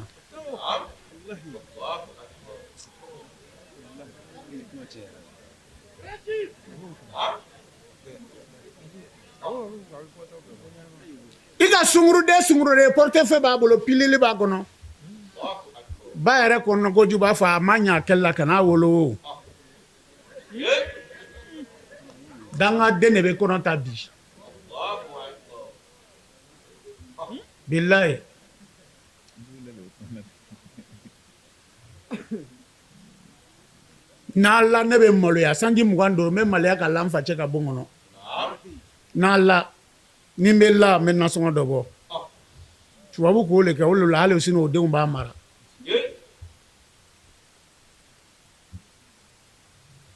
I ka sunguruden sunguruden portefeuille b'a bolo, pilule b'a kɔnɔ. Ba yɛrɛ kɔnɔ kojugu b'a fɔ a ma ɲɛ a kɛli la, kan'a wolo o. Dangaden de bɛ kɔnɔ ta bi. Bilayi. N'Ala ne bɛ maloya sanji 25, n bɛ maloya ka la n facɛ ka bon kɔnɔ. N'Ala ni n bɛ la, n bɛ nasɔngɔ dɔ bɔ. Tubabu k'o le kɛ, o de la hali sini o denw b'a mara.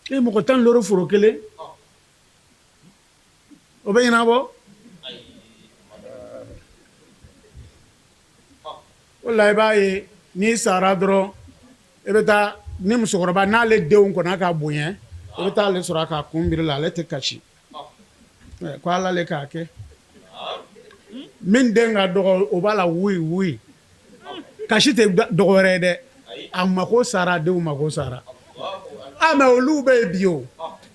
E mɔgɔ 15 foro kelen, o bɛ ɲɛnabɔ? O la i b'a ye n'i sara dɔrɔn, i bɛ taa ni musokɔrɔba n'ale denw kɔnɔ ka bonya, i bɛ taa ale sɔrɔ a ka kun biri la, ale tɛ kasi ko Ala le k'a kɛ. Min den ka dɔgɔ, o b'a la wuyi wuyi, kasi tɛ dɔgɔ wɛrɛ ye dɛ, a mako sara, denw mako sara. A mais olu bɛ yen bi o.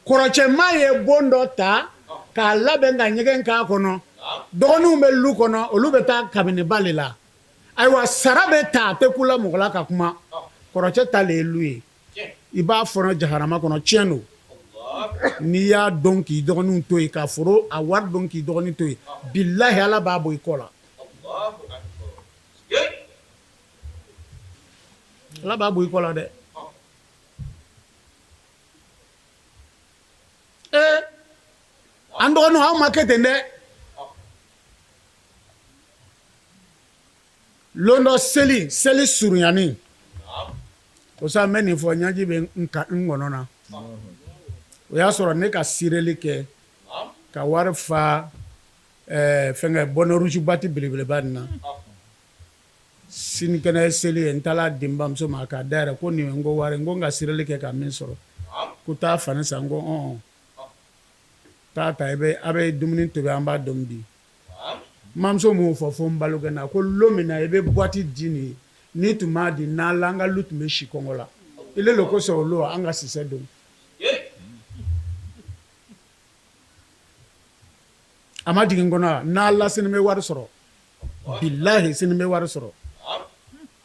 Kɔrɔcɛma ye bon dɔ ta k'a labɛn ka ɲɛgɛn k'a kɔnɔ, dɔgɔninw bɛ lu kɔnɔ, olu bɛ taa kabiniba le la. Ayiwa, sara bɛ ta, a tɛ kula mɔgɔ la ka kuma. Kɔrɔcɛ ta le ye lu ye, i b'a fɔnɔ jahanama kɔnɔ. Tiɲɛ don, n'i y'a dɔn k'i dɔgɔninw to yen, ka foro a wari dɔn k'i dɔgɔnin to yen, bilahi Ala b'a bɔ i kɔ la. Ala b'a bɔ i kɔ la dɛ. Ee, an dɔgɔninw, aw ma kɛ ten dɛ. Lon dɔ seli surunyanin o sa, n bɛ nin fɔ, ɲaji bɛ n ka n kɔnɔ na. O y'a sɔrɔ ne ka sireli kɛ ka wari fa fɛnkɛ bonnet rouge boîte belebeleba nin na. Sinikɛnɛ ye seli ye, n taara di n bamuso ma k'a da yɛrɛ ko nin ye n ko wari, n ko n ka sireli kɛ ka min sɔrɔ, ko taa fani san. N ko ɔn, taa ta, i bɛ a bɛ dumuni tobi, an b'a dun bi. Mamuso m'o fɔ fo n balokɛ na ko lon min na i bɛ boîte di nin ye, n'i tun m'a di n'Ala an ka lu tun bɛ si kɔngɔ la. Ile le kosɔn o lon an ka sisɛ dun. A ma jigin n kɔnɔ n'Ala sini n bɛ wari sɔrɔ, bilahi sini n bɛ wari sɔrɔ.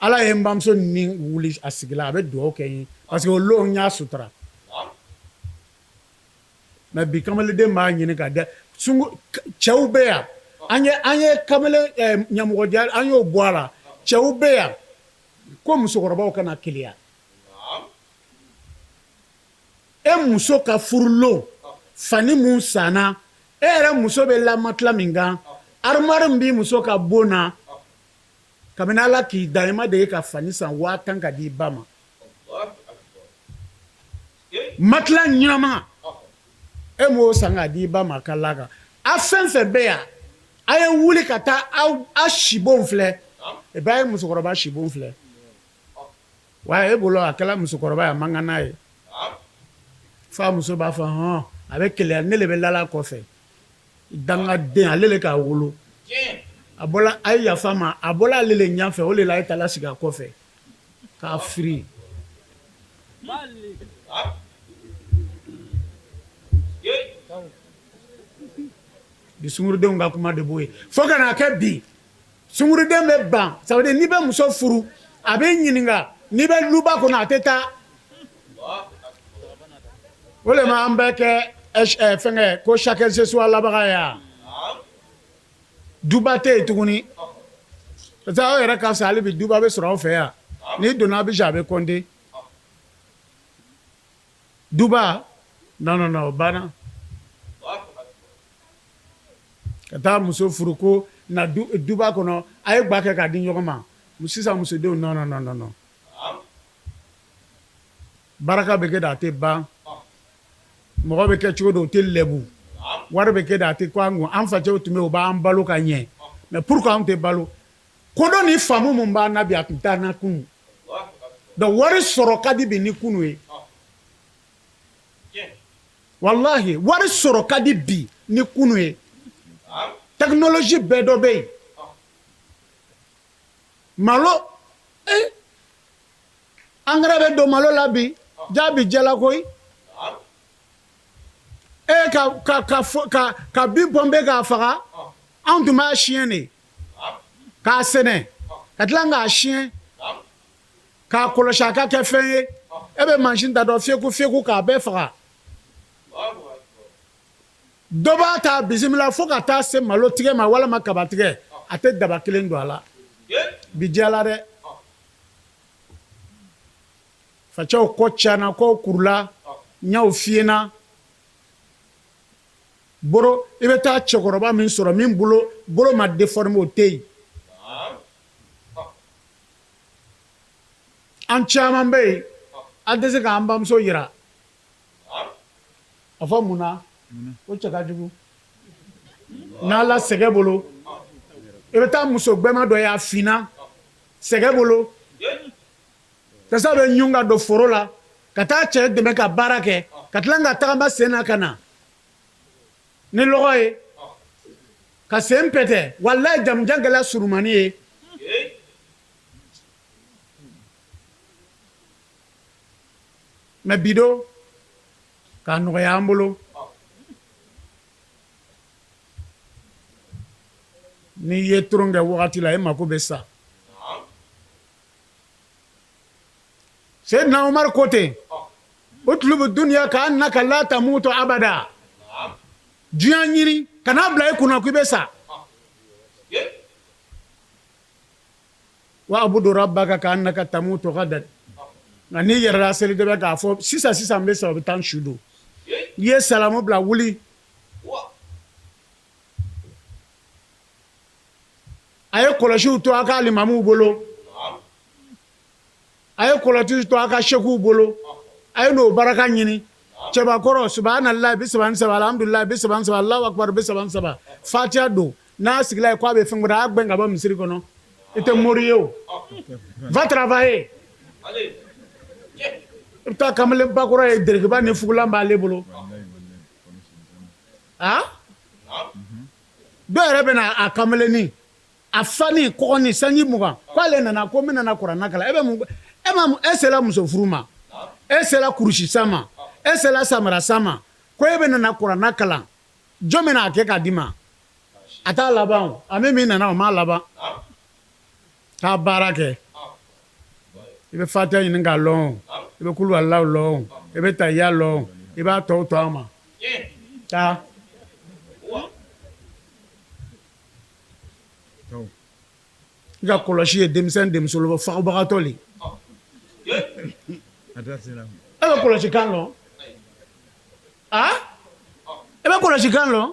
Ala ye n bamuso ni wuli a sigila, a bɛ dugawu kɛ n ye parce que o lon n y'a sutura. Mais bi kamalenden b'a ɲini ka dɛ sungu. Cɛw bɛ yan, an ye kamalen ɲamɔgɔdiya, an y'o bɔ a la. Cɛw bɛ yan ko musokɔrɔbaw kana keleya. E muso ka furulon fani mun sanna, e yɛrɛ muso bɛ la matelas min kan, armoire min b'i muso ka bon na, kabini Ala k'i da i ma dege ka fani san 10 000 ka di i ba ma. Matelas ɲɛnama, e m'o san k'a di i ba ma ka la kan. A fɛn fɛn bɛ yan, A ye wuli ka taa aw a sibon filɛ et puis a ye musokɔrɔba sibon filɛ wa e bolo a kɛla musokɔrɔba ye a man kan n'a ye fa muso b'a fɔ hɔn a bɛ keleya ne de bɛ lala kɔfɛ dangaden ale le k'a wolo a bɔla a ye yafa ma a bɔla ale le ɲɛfɛ o de la a ye taala sigi a kɔfɛ k'a firi bi sungurudenw ka kuma de b'o ye fo ka n'a kɛ bi sunguruden bɛ ban ça veut dire n'i bɛ muso furu a b'i ɲininka n'i bɛ luba kɔnɔ a tɛ taa o de ma an bɛ kɛ fɛnkɛ ko chacun chez soi labaga ye wa duba tɛ yen tuguni parce que aw yɛrɛ ka fisa hali bi duba bɛ sɔrɔ aw fɛ yan n'i donna Abidjan a bɛ compter duba non non non o banna ka taa muso furu ko na duba kɔnɔ a ye gba kɛ k'a di ɲɔgɔn ma sisan musodenw non non non non baraka bɛ kɛ da a tɛ ban mɔgɔ bɛ kɛ cogo dɔ o tɛ lɛbu wari bɛ kɛ da a tɛ ko an kun an facɛw tun bɛ yen u b'an balo ka ɲɛ mais pourquoi anw tɛ balo kodɔn ni faamu mun b'an na bi a tun t'an na kunun donc wari sɔrɔ ka di bi ni kunu ye walahi wari sɔrɔ ka di bi ni kunu ye technologie bɛɛ dɔ bɛ yen malo eh engrais bɛ don malo la bi jaabi jɛla koyi e ka ka ka ka ka bin pɔnpe k'a faga anw tun b'a siɲɛ de k'a sɛnɛ ka tila k'a siɲɛ k'a kɔlɔsi a ka kɛ fɛn ye e bɛ mansin ta dɔ fiyeku fiyeku k'a bɛɛ faga dɔ b'a ta bisimila fo ka taa se malo tigɛ ma walima kaba tigɛ a tɛ daba kelen don a la bi diyala dɛ facɛw kɔ cana kɔw kurula ɲɛw fiyenna boro i bɛ taa cɛkɔrɔba min sɔrɔ min bolo bolo ma déformé o tɛ yen an caman bɛ yen an tɛ se k'an bamuso yira a fɔ mun na o cɛ ka jugu n'ala sɛgɛ bolo i bɛ taa muso gbɛma dɔ ye a finna sɛgɛ bolo tasa bɛ ɲun ka don foro la ka taa cɛ dɛmɛ ka baara kɛ ka tila ka tagama sen na ka na ni lɔgɔ ye ka sen pɛtɛ walayi jamujan kɛla surumani ye mais bi don k'a nɔgɔya an bolo n'i ye tron kɛ wagati la e mako bɛ sa Seydina Umar ko ten utlubu dunya ka annaka la tamutu abada diɲɛ ɲini kan'a bila i kunna k'i bɛ sa wa abudu rabbaka ka annaka tamutu gadan nka n'i yɛrɛla seli dɔ bɛ k'a fɔ sisan sisan n bɛ sa o bɛ taa n su don i ye salamu bila wuli a ye kɔlɔsiw to a ka alimamuw bolo a ye kɔlɔsiw to a ka sekuw bolo a ye n'o baraka ɲini cɛbakɔrɔ subahanallahi 33 alhamdulilahi 33 alahu akubar 33 fatiya don n'a sigila yen k'a bɛ fɛn wɛrɛ a y'a gɛn ka bɔ misiri kɔnɔ i tɛ mori ye o va travailler i bɛ taa kamalenba kɔrɔ ye derekiba ni fugulan b'ale bolo a dɔw yɛrɛ bɛ na a kamalennin a fa ni kɔgɔ ni sanji 20 k'ale nana ko n bɛna kuranɛ kalan e bɛ mun e ma e sera muso furu ma e sera kurusi san ma e sera samara san ma ko e bɛ nana kuranɛ kalan jɔn bɛna a kɛ k'a d'i ma a t'a laban o a min nana o m'a laban taa baara kɛ i bɛ fatiya ɲini k'a lɔn o i bɛ kulu alahu lɔn o i bɛ tahiya lɔn o i b'a tɔw to an ma taa i ka kɔlɔsi ye denmisɛn denmuso fagabagatɔ le e bɛ kɔlɔsi kan lɔn a e bɛ kɔlɔsi kan lɔn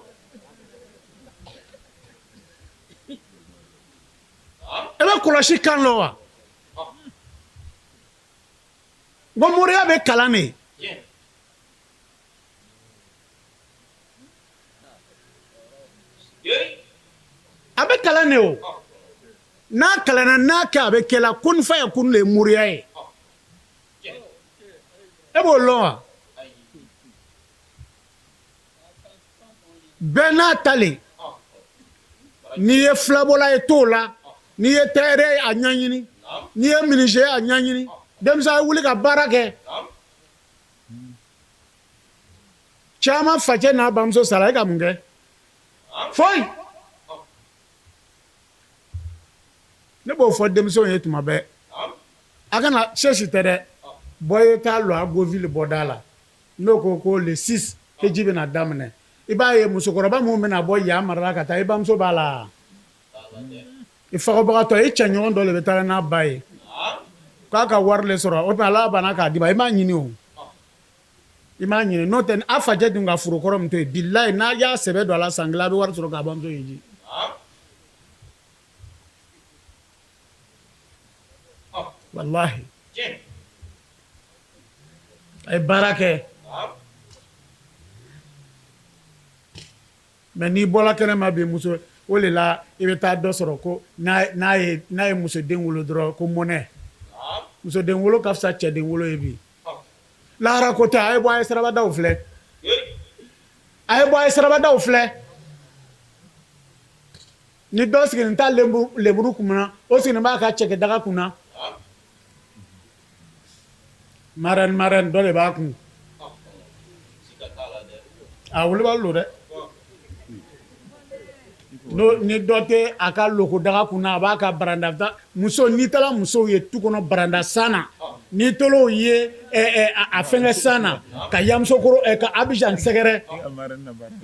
e bɛ kɔlɔsi kan lɔn wa n ko moriya bɛ kalan de kalan de o n'a kalanna n'a kɛ a bɛ kɛla kun fayakun le ye moriya ye e b'o lɔn wa bɛɛ n'a ta le n'i ye filabɔla ye t'o la n'i ye tayɛrɛ ye a ɲɛɲini n'i ye menuisier ye a ɲɛɲini denmisɛn ye wuli ka baara kɛ caman facɛ n'a bamuso sara e ka mun kɛ foyi ne b'o fɔ denmisɛnw ye tuma bɛɛ a kana sɛsi tɛ dɛ bɔ ye t'a lɔ Agoville bɔda la n'o ko ko le 6 heji bɛna daminɛ i b'a ye musokɔrɔba minnu bɛna bɔ yan mara la ka taa i bamuso b'a la i fagabagatɔ i cɛɲɔgɔn dɔ de bɛ taa n'a ba ye k'a ka wari le sɔrɔ o tuma ala banna k'a d'i ma i m'a ɲini o i m'a ɲini n'o tɛ a facɛ dun ka foro kɔrɔ min to yen bilayi n'a y'a sɛbɛ don a la san kelen a bɛ wari sɔrɔ k'a bamuso hiji walahi a ye baara kɛ mais n'i bɔra kɛnɛ ma bi muso o de la i bɛ taa dɔ sɔrɔ ko n'a ye musoden wolo dɔrɔn ko mɔnɛ musoden wolo ka fisa cɛden wolo ye bi lahara ko tɛ a ye bɔ a ye sirabadaw filɛ a ye bɔ a ye sirabadaw filɛ ni dɔ sigilen t'a lemuru kun na o sigilen b'a ka cɛkɛdaga kun na marraine marraine dɔ de b'a kun a wulibali don dɛ ni dɔ tɛ a ka lokodaga kun na a b'a ka baranda muso n'i taara musow ye tu kɔnɔ baranda san na n'i taar'o ye a fɛnkɛ san na ka Yamoussoukro ka Abidjan sɛgɛrɛ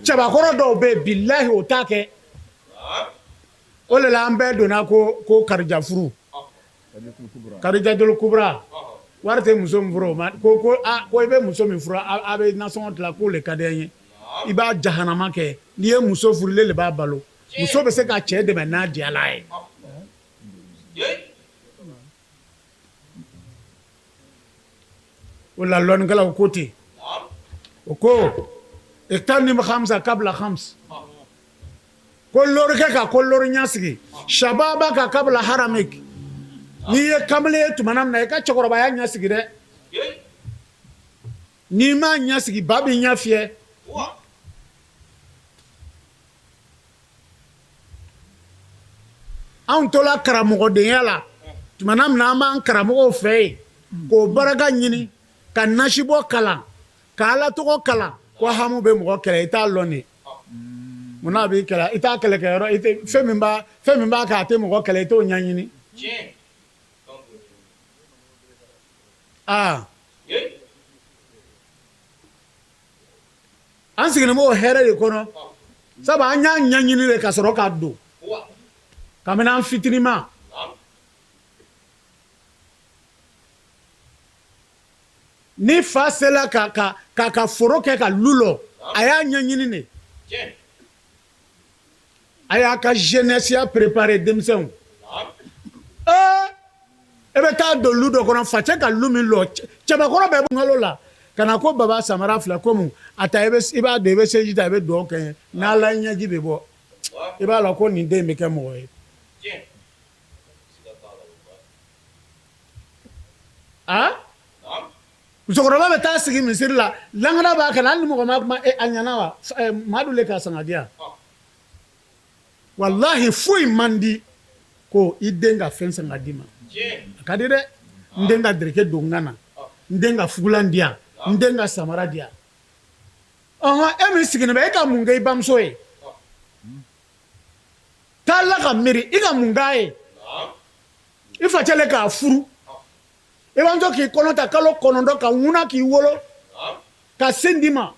cɛbakɔrɔ dɔw bɛ yen bilahi o t'a kɛ o de la an bɛɛ donna ko ko karija furu Karijatul kubra wari tɛ muso min furu o ma ko ko aa ko i bɛ muso min furu a bɛ nasɔngɔ tila k'o le ka di an ye i b'a jahanama kɛ n'i ye muso furu ile le b'a balo muso bɛ se ka cɛ dɛmɛ n'a diyala ye o la lɔnnikɛlaw ko ten o ko igtanim khamsa kabla khams ko lorikɛ ka ko lori ɲɛsigi shababaka kabla haramik n'i ye kamalen ye tuma min na i ka cɛkɔrɔbaya ɲɛsigi dɛ n'i m'a ɲɛsigi ba b'i ɲɛ fiyɛ anw tola karamɔgɔdenya la tuma min na an b'an karamɔgɔw fɛ yen k'o baraka ɲini ka nasibɔ kalan ka ala tɔgɔ kalan ko hamu bɛ mɔgɔ kɛlɛ i t'a lɔn de munna a b'i kɛlɛ i t'a kɛlɛ kɛ yɔrɔ i tɛ fɛn min b'a fɛn min b'a kɛ a tɛ mɔgɔ kɛlɛ i t'o ɲɛɲini aa an sigilen b'o hɛrɛ de kɔnɔ sabu an y'a ɲɛɲini de ka sɔrɔ ka don kabini an fitininma ni fa sela ka ka ka ka foro kɛ ka lu lɔ a y'a ɲɛɲini de a y'a ka jeunesse ya préparer denmisɛnw ee e bɛ taa don lu dɔ kɔnɔ facɛ ka lu min lɔ cɛbakɔrɔ bɛɛ bɛ la ka na ko baba samara filɛ komi a ta i b'a don i bɛ seliji ta i bɛ dugawu kɛ n ye n'ala ɲɛji bɛ bɔ i b'a lɔn ko nin den bɛ kɛ mɔgɔ ye a musokɔrɔba bɛ taa sigi misiri la lankana b'a kan hali ni mɔgɔ ma kuma e a ɲɛna wa madu le k'a san ka di yan walahi foyi man di ko i den ka fɛn san ka d'i ma a ka di dɛ n den ka dereke don n kan na n den ka fugulan di yan n den ka samara di yan ɔhɔn e min sigilen bɛ e ka mun kɛ i bamuso ye taa la ka miiri i ka mun k'a ye i facɛ le k'a furu i bamuso k'i kɔnɔ ta kalo 9 ka ŋuna k'i wolo ka sin d'i ma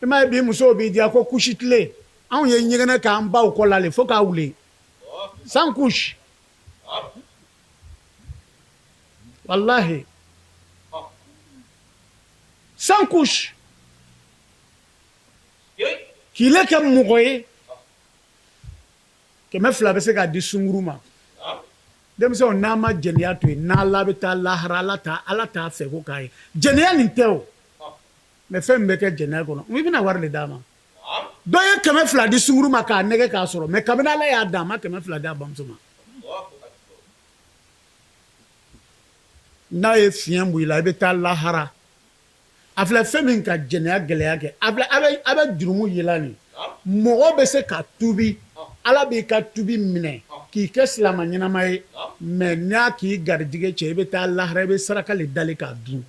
i m'a ye bi musow b'i diya ko couche tile anw ye ɲɛgɛnɛ k'an baw kɔ la le fo k'a wuli sans couche walahi sans couche k'i le kɛ mɔgɔ ye 200 bɛ se k'a di sunguru ma denmisɛnw n'a ma jɛnɛya to yen n'ala bɛ taa lahara ala t'a ala t'a fɛ ko k'a ye jɛnɛya nin tɛ o mais fɛn min bɛ kɛ jɛnɛya kɔnɔ i bɛna wari de d'a ma Dɔ ye 200 di sunguru ma k'a nɛgɛ k'a sɔrɔ, mais kabini Ala y'a dan, a ma 200 di a bamuso ma. N'a ye fiɲɛ bɔ i la, i bɛ taa lahara. A filɛ fɛn min ka jɛnɛya gɛlɛya kɛ, a filɛ a bɛ jurumu yela nin, mɔgɔ bɛ se ka tubi, Ala b'i ka tubi minɛ k'i kɛ silama ɲɛnama ye, mais n'a k'i garijɛgɛ cɛ, i bɛ taa lahara, i bɛ saraka le dali k'a dun.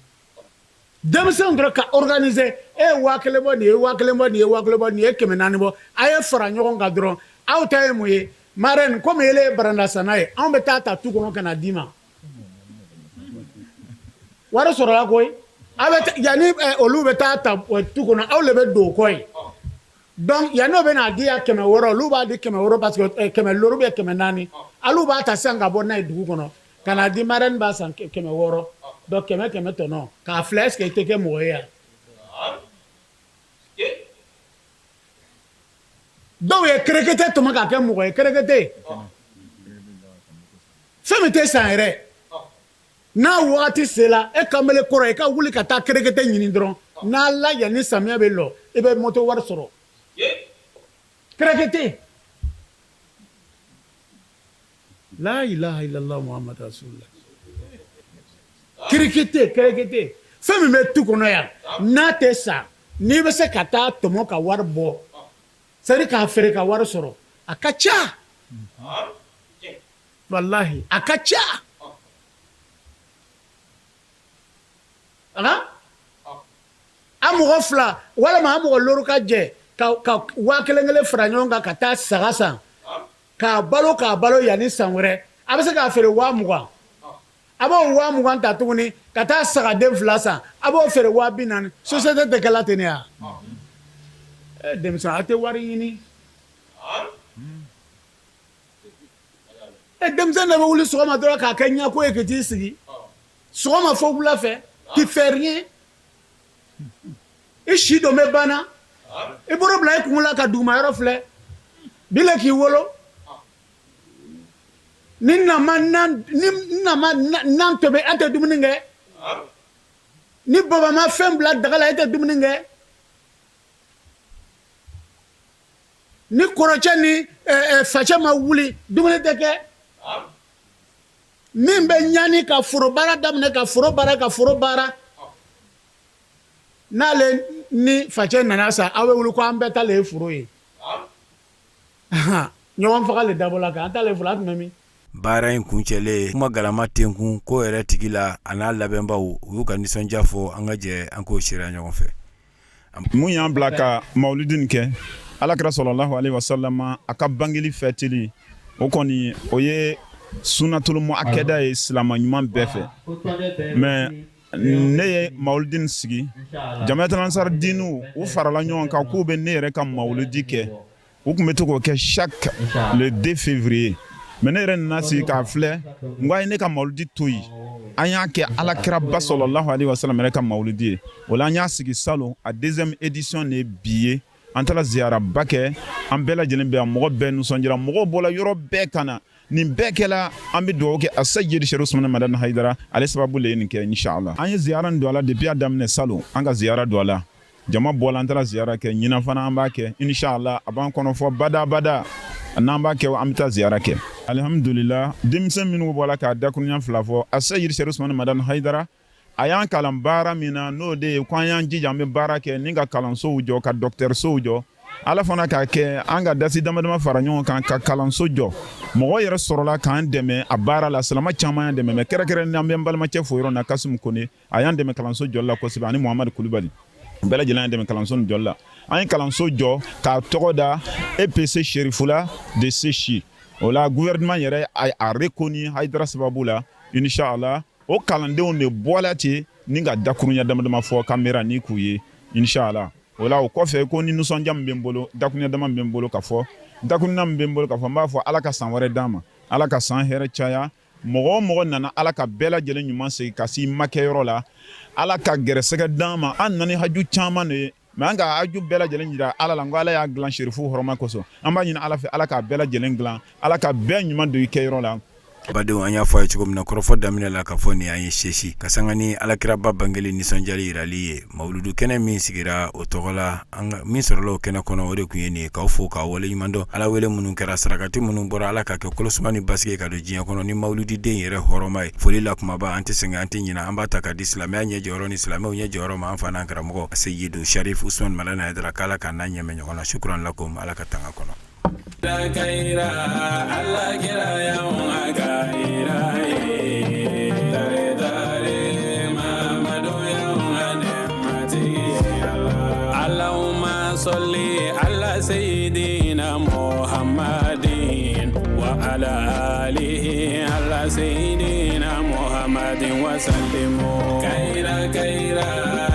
Denmisɛnw dɔrɔn ka organiser, e ye 1000 bɔ, nin ye 1000 bɔ, nin ye 1000 bɔ, nin ye 400 bɔ, a ye fara ɲɔgɔn kan dɔrɔn. Aw ta ye mun ye? Marraine, komi ele ye barandasanna ye, anw bɛ taa ta tu kɔnɔ ka na d'i ma. Wari sɔrɔla koyi. A bɛ yanni olu bɛ taa ta tu kɔnɔ, aw de bɛ don o kɔ ye. Donc yanni o bɛ n'a di yan 600, olu b'a di 600 parce que 500 bɛ 400, alu b'a ta sisan ka bɔ n'a ye dugu kɔnɔ ka n'a di marraine, b'a san 600. Donc 100 100 tɔnɔ k'a filɛ, est ce que i tɛ kɛ mɔgɔ ye yan? Dɔw ye kerekete tɔmɔ k'a kɛ mɔgɔ ye. Kerekete, fɛn min tɛ san yɛrɛ, n'a wagati sera, e kamalen kɔrɔ, i ka wuli ka taa kerekete ɲini dɔrɔn. N'a la yanni samiya bɛ lɔ, i bɛ moto wari sɔrɔ. Kerekete, la ilaha illallah muhammad rasulullah. Kerekete, kerekete, fɛn min bɛ tu kɔnɔ yan n'a tɛ sa, n'i bɛ se ka taa tɔmɔ ka wari bɔ, c'est à dire k'a feere ka wari sɔrɔ, a ka ca, walahi, a ka ca. A mɔgɔ fila walima a mɔgɔ looru ka jɛ ka 1000 kelen fara ɲɔgɔn kan ka taa saga san k'a balo, k'a balo yanni san wɛrɛ, a bɛ se k'a feere 20,000. A b'o 20,000 ta tuguni ka taa sagaden fila san, a b'o feere 40,000. Société tɛ kɛla ten de ya? Denmisɛn, a tɛ wari ɲini. E denmisɛn de bɛ wuli sɔgɔma dɔrɔn k'a kɛ ɲako ye ka t'i sigi sɔgɔma fo wula fɛ, tu fais rien. I si don bɛ banna, i bolo bila i kun la ka duguma yɔrɔ filɛ bi le k'i wolo. Ni nama ni nama nan tobi, an tɛ dumuni kɛ. Ni baba ma fɛn bila daga la, e tɛ dumuni kɛ. Ni kɔrɔcɛ ni facɛ ma wuli, dumuni tɛ kɛ. Min bɛ ɲani ka foro baara daminɛ, ka foro baara, ka foro baara, n'ale ni facɛ nana sa, aw bɛ wuli ko an bɛɛ ta le ye foro ye. Ɲɔgɔn faga le dabɔla kan, an ta le foro, a tun bɛ min? Baara in kuncɛlen, kuma galama tenkun ko yɛrɛ tigi la, a n'a labɛnbaw, u y'u ka nisɔndiya fɔ. An ka jɛ an k'o seereya ɲɔgɔn fɛ. Mun y'an bila ka mawuludi nin kɛ? Alakira sɔlɔlahu alaihi wasallam a ka bangeli fɛtili, o kɔni o ye sunatulu muakɛda ye silama ɲuman bɛɛ fɛ. Mais ne ye mawuludi nin sigi, Jamiyatul Ansar dinu u farala ɲɔgɔn kan k'u bɛ ne yɛrɛ ka mawuludi kɛ. U tun bɛ to k'o kɛ chaque le 2 février, mais ne yɛrɛ nana sigi k'a filɛ, n ko a ye ne ka mawuludi to yen, an y'a kɛ alakiraba sɔlɔlahu alaihi wasallam yɛrɛ ka mawuludi ye. O la an y'a sigi salon, a deuxième édition de ye bi ye. An taara ziyaraba kɛ, an bɛɛ lajɛlen bɛ yan, mɔgɔ bɛɛ nisɔndiyara, mɔgɔw bɔra yɔrɔ bɛɛ ka na. Nin bɛɛ kɛla, an bɛ dugawu kɛ a Seyidi Serifu Usumani Madani Hayidara, ale sababu le ye nin kɛ, inshallah. An ye ziyara nin don a la depuis a daminɛ salon, an ka ziyara don a la, jama bɔla, an taara ziyara kɛ. Ɲinan fana an b'a kɛ inshallah, a b'an kɔnɔ fɔ bada bada, n'an b'a kɛ, an bɛ taa ziyara kɛ. Alihamudulila, denmisɛn minnu bɔla k'a dakuruɲa fila fɔ, a Seyidi Serifu Usumani Madani Hayidara a y'an kalan baara min na, n'o de ye ko an y'an jija, an bɛ baara kɛ ni ka kalansow jɔ, ka dɔgɔtɔrɔsow jɔ. Ala fana k'a kɛ an ka dasi dama dama fara ɲɔgɔn kan ka kalanso jɔ. Mɔgɔ yɛrɛ sɔrɔla k'an dɛmɛ a baara la, silama caman y'an dɛmɛ, mais kɛrɛnkɛrɛnnen an bɛ n balimacɛ fo yɔrɔ na, Kasimu Kone, a y'an dɛmɛ kalanso jɔli la kosɛbɛ, ani Muhamadu Kulubali, bɛɛ lajɛlen y'an dɛmɛ kalanso nin jɔli la. An ye kalanso jɔ k'a tɔgɔ da EPC Serifula de Sesi. O la gouvernement yɛrɛ a reconnu Hayidara sababu la, inshallah. O kalandenw de bɔla ten ni ka dakurunya dama dama fɔ kamera ni k'u ye, inshallah. O la o kɔfɛ ko ni nisɔndiya min bɛ n bolo, dakurunya dama min bɛ n bolo ka fɔ, dakurunya min bɛ n bolo ka fɔ, n b'a fɔ Ala ka san wɛrɛ d'an ma, Ala ka san hɛrɛ caya. Mɔgɔ o mɔgɔ nana, Ala ka bɛɛ lajɛlen ɲuman segin ka s'i makɛyɔrɔ la, Ala ka gɛrɛsɛgɛ d'an ma. An nana ni haju caman de ye, mais an ka haju bɛɛ lajɛlen jira Ala la, n ko Ala y'a dilan Serifu hɔrɔma kosɔn. An b'a ɲini Ala fɛ, Ala k'a bɛɛ lajɛlen dilan, Ala ka bɛɛ ɲuman don i kɛyɔrɔ la. Badenw, an y'a fɔ a ye cogo min na kɔrɔfɔ daminɛ la, k'a fɔ nin an ye Sesi ka sanga ni alakiraba bangeli nisɔndiyali yirali ye, mawuludu kɛnɛ min sigira o tɔgɔ la, an min sɔrɔla o kɛnɛ kɔnɔ, o de tun ye nin ye. K'aw fo k'aw waleɲuman dɔn. Ala wele minnu kɛra, sarakati minnu bɔra, Ala ka kɛ kolosuma ni basigi ka don diɲɛ kɔnɔ ni mawuludiden yɛrɛ hɔrɔma ye. Foli la kumaba, an tɛ sɛgɛn, an tɛ ɲinɛ, an b'a ta ka di silamɛya ɲɛ jɔyɔrɔ ni silamɛw ɲɛ jɔyɔrɔ ma, an fa n'an karamɔgɔ Seyidu Sharif Usman Madani Hayidara, k'Ala k'an n'a ɲɛmɛ ɲɔgɔn na. Shukran lakum, Ala ka tanga kɔnɔ. Sɔli ala seyidina Muhamadin wa ala alihi ala seyidina Muhamadin wa salimu kayira kayira.